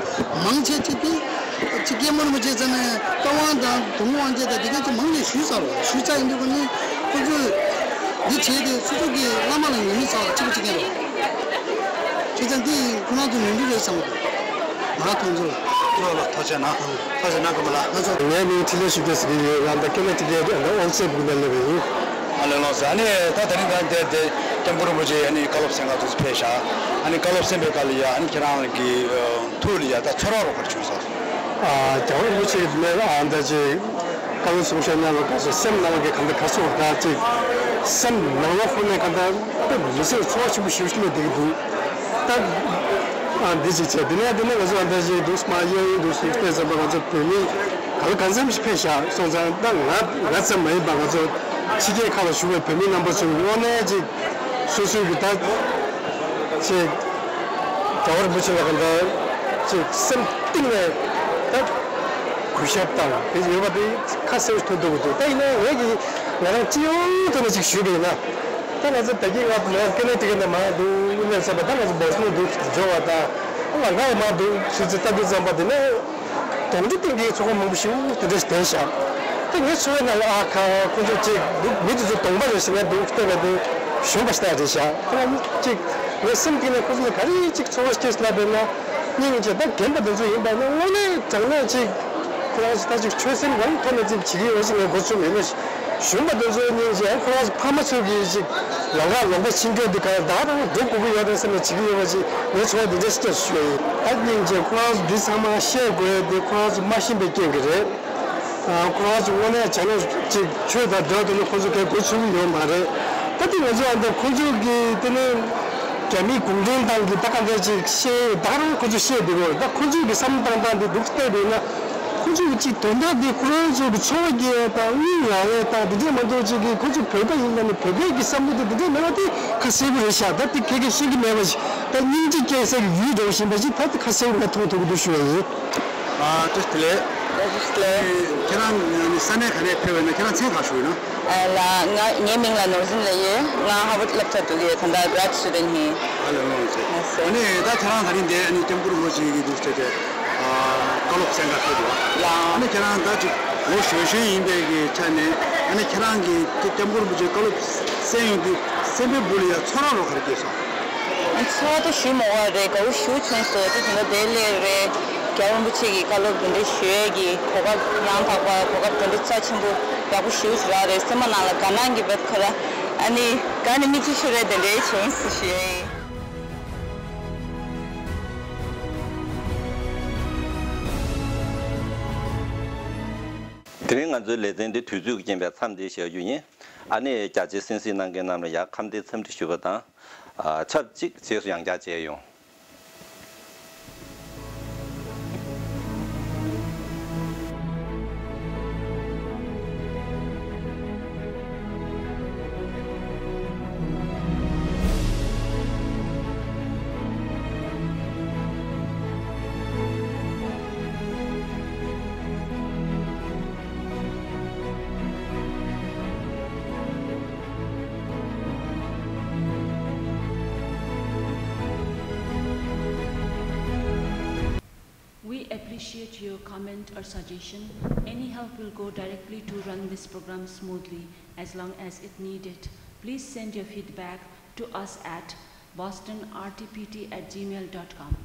མང་ཆེ་ཅིག་གི་ཅིག་སྐྱེས་མོར་མ་བྱས་ཙང་ནས་རྟ་དབང་དང་དུང་དབང་ཅེས་དང་དེ་ག་ཅིག་མང་ནས་ཞུས་ཚར་རོ། ཞུས་ཚར་ཡིན་དུས་ཀ་ནི་ཁོ་ཚོས་འདི་བྱས་ཏེ་སོ་སོ་གི་བླ་མ་ལ་ཉེས་མིང་ཟ་བ་གཅིག་པ་གཅིག་རྐྱང་རེད། བྱས་ཙང་འདི་ཁོ་རང་ཚོ་ནོར་འཁྲུལ་རེད་བསམ་གི་འདུག་ང་རང་མཐོང་ཚུལ་ལ། ལགས་ལགས། ཐུགས་རྗེ་གནང་། ཐུགས་རྗེ་གནང་། རྒན་པ་ལགས། ང་ཚོ་ངའི་མིང་འཕྲིན་ལས་ཆོས་སྐྱོང་ཟེར་གྱི་ཡོད། ང་ད་ཀེ་ནེ་ཊི་ཀེ་ཊི་ཨོན་སེ་སྦུག་ནས་སླེབས་པ་ཡིན། ཨ་ལས་ལགས་སོ། ཨ་ནི་ད་དེ་རིང་ད་དེ་དེ་སྐྱབས་མགོན་རིན་པོ་ཆེ་ཨ་ནི་བཀའ་སློབ་གསན་ག་ཐུགས་ཕེབས་ཤག་ཨ་ནི་བཀའ་སློབ་གསན་པའི་སྐབས་ལ་ཡ་ཨ་ནི་ཁྱེད་རང་གི་ཐུགས་ལ་ཡ་ད་ཚོར་བ་རོ་ག་རེ་བྱུང་སོང་། ཨ་རྒྱལ་བ་རིན་པོ་ཆེ་གི་ནས་ཨ་ད་ཅིག་བཀའ་སློབ་གསུང་བཤད་གནང་བའི་སྐབས་སུ་སེམས་ནང་གི་གང་ལྟར་ག་ཚོད་ད་ཅིག་སེམས་ནང་ལོགས་ཁོ་ནས་གང་ལྟར་དཔེ་མི་སྲིད་ཚོར་བ་ཆེན་པོ་ཞིག་ཞིག་ནས་བསྡད་ཀྱི་འདུག་ད་ཨ་འདི་ཅིག་བྱས་དེ་ནས་དེ་ནས་ང་ཚོ་ཨ་ད་ཅིག་འདུག་སྨྲ་གཡས་གཡོན་འདུག་ཞིག་བལྟས་ཙམ་པ་ང་ཚོ་བོད་མི་ག་ལ་གང་འཚམ་ཞིག་ཕེབས་བཞག་སོང་ཙང་། ད་ང་ང་ཙམ་མ་ཡིན་པ་ང་ཚོ་ཕྱི་རྒྱལ་ཁག་ལ་བཞུགས་པའི་བོད་མི་རྣམ་པ་ཚོའི་དངོས་གནས་ཅིག་སོ་སོའི་གི་ད་ཅིག་རྒྱལ་བ་རིན་པོ་ཆེ་ལ་གང་ལྟར་ཅིག་སེམས་གཏིང་ནས་ད་གུས་ཞབས་དང་དེ་ཡོད་པ་དེ་ཁ་གསལ་ཐོན་ཐུབ་ཀྱི་འདུག་ད་ཡིན་ན་ངས་ཀྱི་ང་རང་སྤྱི་ཡོངས་ཐོག་ནས་ཅིག་ཞུས་པ་ཡིན་ན། ད་ང་ཚོ་ད་གིན་ང་ལ་ཀེ་ནེ་ཊི་ཀེ་ཊི་ནས་མར་འདུག་གནས་ཚར་བ། ད་ང་ཚོ་བོ་སི་ཊོན་འདུག་འབྱོར་བ་དང་ལམ་ཁ་ཡང་མར་འདུག་ཆུ་ཚོད་ལྟ་དུས་ཙམ་པ་དེ་ནས། གདོང་དྲི་སྟེང་གི་ཚོགས་པ་མང་པོ་ཞིག་དེ་འདྲ་ཞིག་བསྡད་ཤག་ད་ངའི་ཚོར་བའི་ནང་ལ་ཨ་ཁ་ཁོ་ཚོ་ཅིག་འདུག་མི་དེ་ཚོ་གདོང་པ་རེད་ཟེར་ནས་འདུག་བལྟས་པ་དེ་གཞོན་པ་ཞིག་རེད་ཤག་ད་ཅིག་ངའི་སེམས་གཏིང་ནས་ཁོ་ཚོ་ལ་ག་རེ་ཅིག་ཚོར་བ་སྐྱེས་སླབ་པས་ན། སྙིང་རྗེ། ད་རྒན་པ་དེ་ཚོ་ཡིན་པ་ན་དངོས་གནས་དྲང་གནས་ཅིག་ཁོ་རང་ཚོ་ད་ཅིག་ཆོད་སེམས་རང་ཐོག་ནས་ཅིག་བྱེད་ཀྱི་ཡོད་ཅིག་ངས་གོ་ཚོད་ཡོད་ན། གཞོན་པ་དེ་ཚོའི་སྙིང་རྗེ། ཁོ་རང་ཚོ་ཕ་མ་ཚོས་ཀྱིས་ཅིག་ལམ་ཁ་ལམ་ཁ་ཕྱིན་རྒྱུ་འདི་ག་ད་རང་འགྲོ་དགོས་ཀྱི་ཡོད་རེད་བསམ་ནས་བྱེད་ཀྱི་ཡོད་པ་ཅིག་ངའི་ཚོར་བ་འདི་འདྲ་ཞིག་སྐྱེས་སོང་ཞུ་ཡ་ཡིན། ད་སྙིང་རྗེ། ཁོ་རང་ཚོ་འདི་ཚང་མ་ཤེས་དགོས་ཡ་དེ་ཁོ་རང་ཚོ་མ་ཤེས་པའི་རྐྱེན་གྱིས་རེད། ཨ་ཁོ་རང་ཚོ་དངོས་གནས་བྱས་ན་ཅིག་ཆོས་དང་འབྲེལ་བ་དེ་ནི་ཁོ་ཚོ་གས་གོ་ཚུགས་ཀྱི་ཡོད་མ་རེད། ད་དེ་ང་ཚོ་ཨ་ད་ཁོ་ཚོ་གིས་དེ་ནི་རྒྱ་མིའི་གུང་ཁྲན་ཏང་གིས་ད་ག་འདྲ་ཅིག་བཤད་ད་ག་རང་ཁོ་ཚོ་བཤད་བསྡད་ཡོད་རེད། ད་ཁོ་ཚོ་གི་བསམ་བློ་བཏང་སྟངས་དེ་འདུག་བལྟས་པས་ན། ཁོ་ཚོ་གི་གཅིག་དོན་དག་འདི་ཁོ་རང་ཚོ་གི་འཚོ་བ་སྐྱེལ་ཡ་དང་དངུལ་ལག་ཡ་དང་དེ་འདྲས་མ་གཏོགས་གཅིག་གི་ཁོ་ཚོ་བོད་པ་ཡིན་ན་ནི་བོད་པའི་གི་བསམ་བློ་དེ་དེ་འདྲས་མེད་པ་དེ་ཁ་གསལ་པོ་རེད་ཤག་ད་དེ་ཁ་སྐད་བཤད་ཀྱི་མེད་པ་ཞིག་ད་སྙིང་རྗེ་སྐྱེ་ས་གི་ཡུལ་འདྲ་བོ་ཞིག་ཡིན་པ་ཞིག་ད་དེ་ཁ་གསལ་པོ་ང་མཐོང་ཐུབ་ཀྱི་འདུག་ཞུ་བ་ཡིན། ཨ་བཀྲ་ཤིས་བདེ་ལེགས། བཀྲ་ཤིས་བདེ་ལེགས། ཁྱེད་རང་ནི་ས་གནས་ག་ནས་ཕེབས་པ་ཡིན་ན། ཁྱེད་རང་མཚན་གང་ཞུ་ཡིན་ན། ཨ་ལགས། ང་ངའི་མིང་ལ་ནོར་འཛིན་ལབ་ཡོད། ང་ཧར་ཝརཌ་སློབ་གྲྭ་འགྲོ་གི་ཡོད། ད་ལྟ་grad student ཡིན། ཨ་ལས། ལགས་སོ། ལགས་སོ། ཨ་ནི་ད་ཁྱེད་རང་ད་རིང་འདིར་ཨ་ནི་སྐྱབས་མགོན་རིན་པོ་ཆེ་གི་འདུག་ཟེར་ཏེ་ཨ་བཀའ་སློབ་གསན་ག་ཕེབས་འདུག་ལགས། ཨ་ནི་ཁྱེད་རང་ད་ཅིག་ལོ་གཞོན་གཞོན་ཡིན་པའི་གི་ཆ་ནས་ཨ་ནི་ཁྱེད་རང་གིས་སྐྱབས་མགོན་རིན་པོ་ཆེའི་བཀའ་སློབ་གསན་ཡོང་དུས་སེམས་པའི་སྦུག་ལ་ཡ་ཚོར་བ་རོ་ག་རེ་སྐྱེས་སོང་། ཚོར་བ་ད་ཞུ་མ་དགོས་པ་རེད། དགའ་པོ་ཞེ་པོ་བྱུང་སོང་། ད་དེ་འདྲ་བསྡད་སླེབས་རེད། རྒྱལ་བ་རིན་པོ་ཆེ་གི་བཀའ་སློབ་འདི་འདྲ་ཞུ་ཡས་ཀྱི་གོ་སྐབས་ཡང་དག་པ། གོ་སྐབས་འདི་འདྲ་རྩ་ཆེན་པོ་ཡག་པོ་ཞེ་པོ་ཅིག་རག་རེད། སེམས་པ་ནང་ལ་དགའ་སྣང་གི་བེབ་ཁ་ར་ཨ་ནི་དགའ་ནས་མིག་ཆུ་ཤོར་རེད། དེ་འདྲ་བྱུང་སོང་ཞུ་ཡས་ཡིན། དེ་རིང་ང་ཚོའི་ལེ་ཚན་འདི་དུས་ཚོད་ཀྱི་རྐྱེན་པས་མཚམས་འདིར་བཞག་རྒྱུ་ཡིན། ཨ་ནི་རྒྱ་ཆེའི་གསན་གཟིགས་གནང་མཁན་རྣམས་ལ་ཡང་ཁམས་བདེ་འཚམས་འདྲི་ཞུ་བ་དང་། ཨ་ཆབས་ཅིག་རྗེས་སུ་ཡང་བསྐྱར་མཇལ་ཡོང་། appreciate your comment or suggestion. Any help will go directly to run this program smoothly as long as it needed. Please send your feedback to us at boston R T P T at gmail dot com.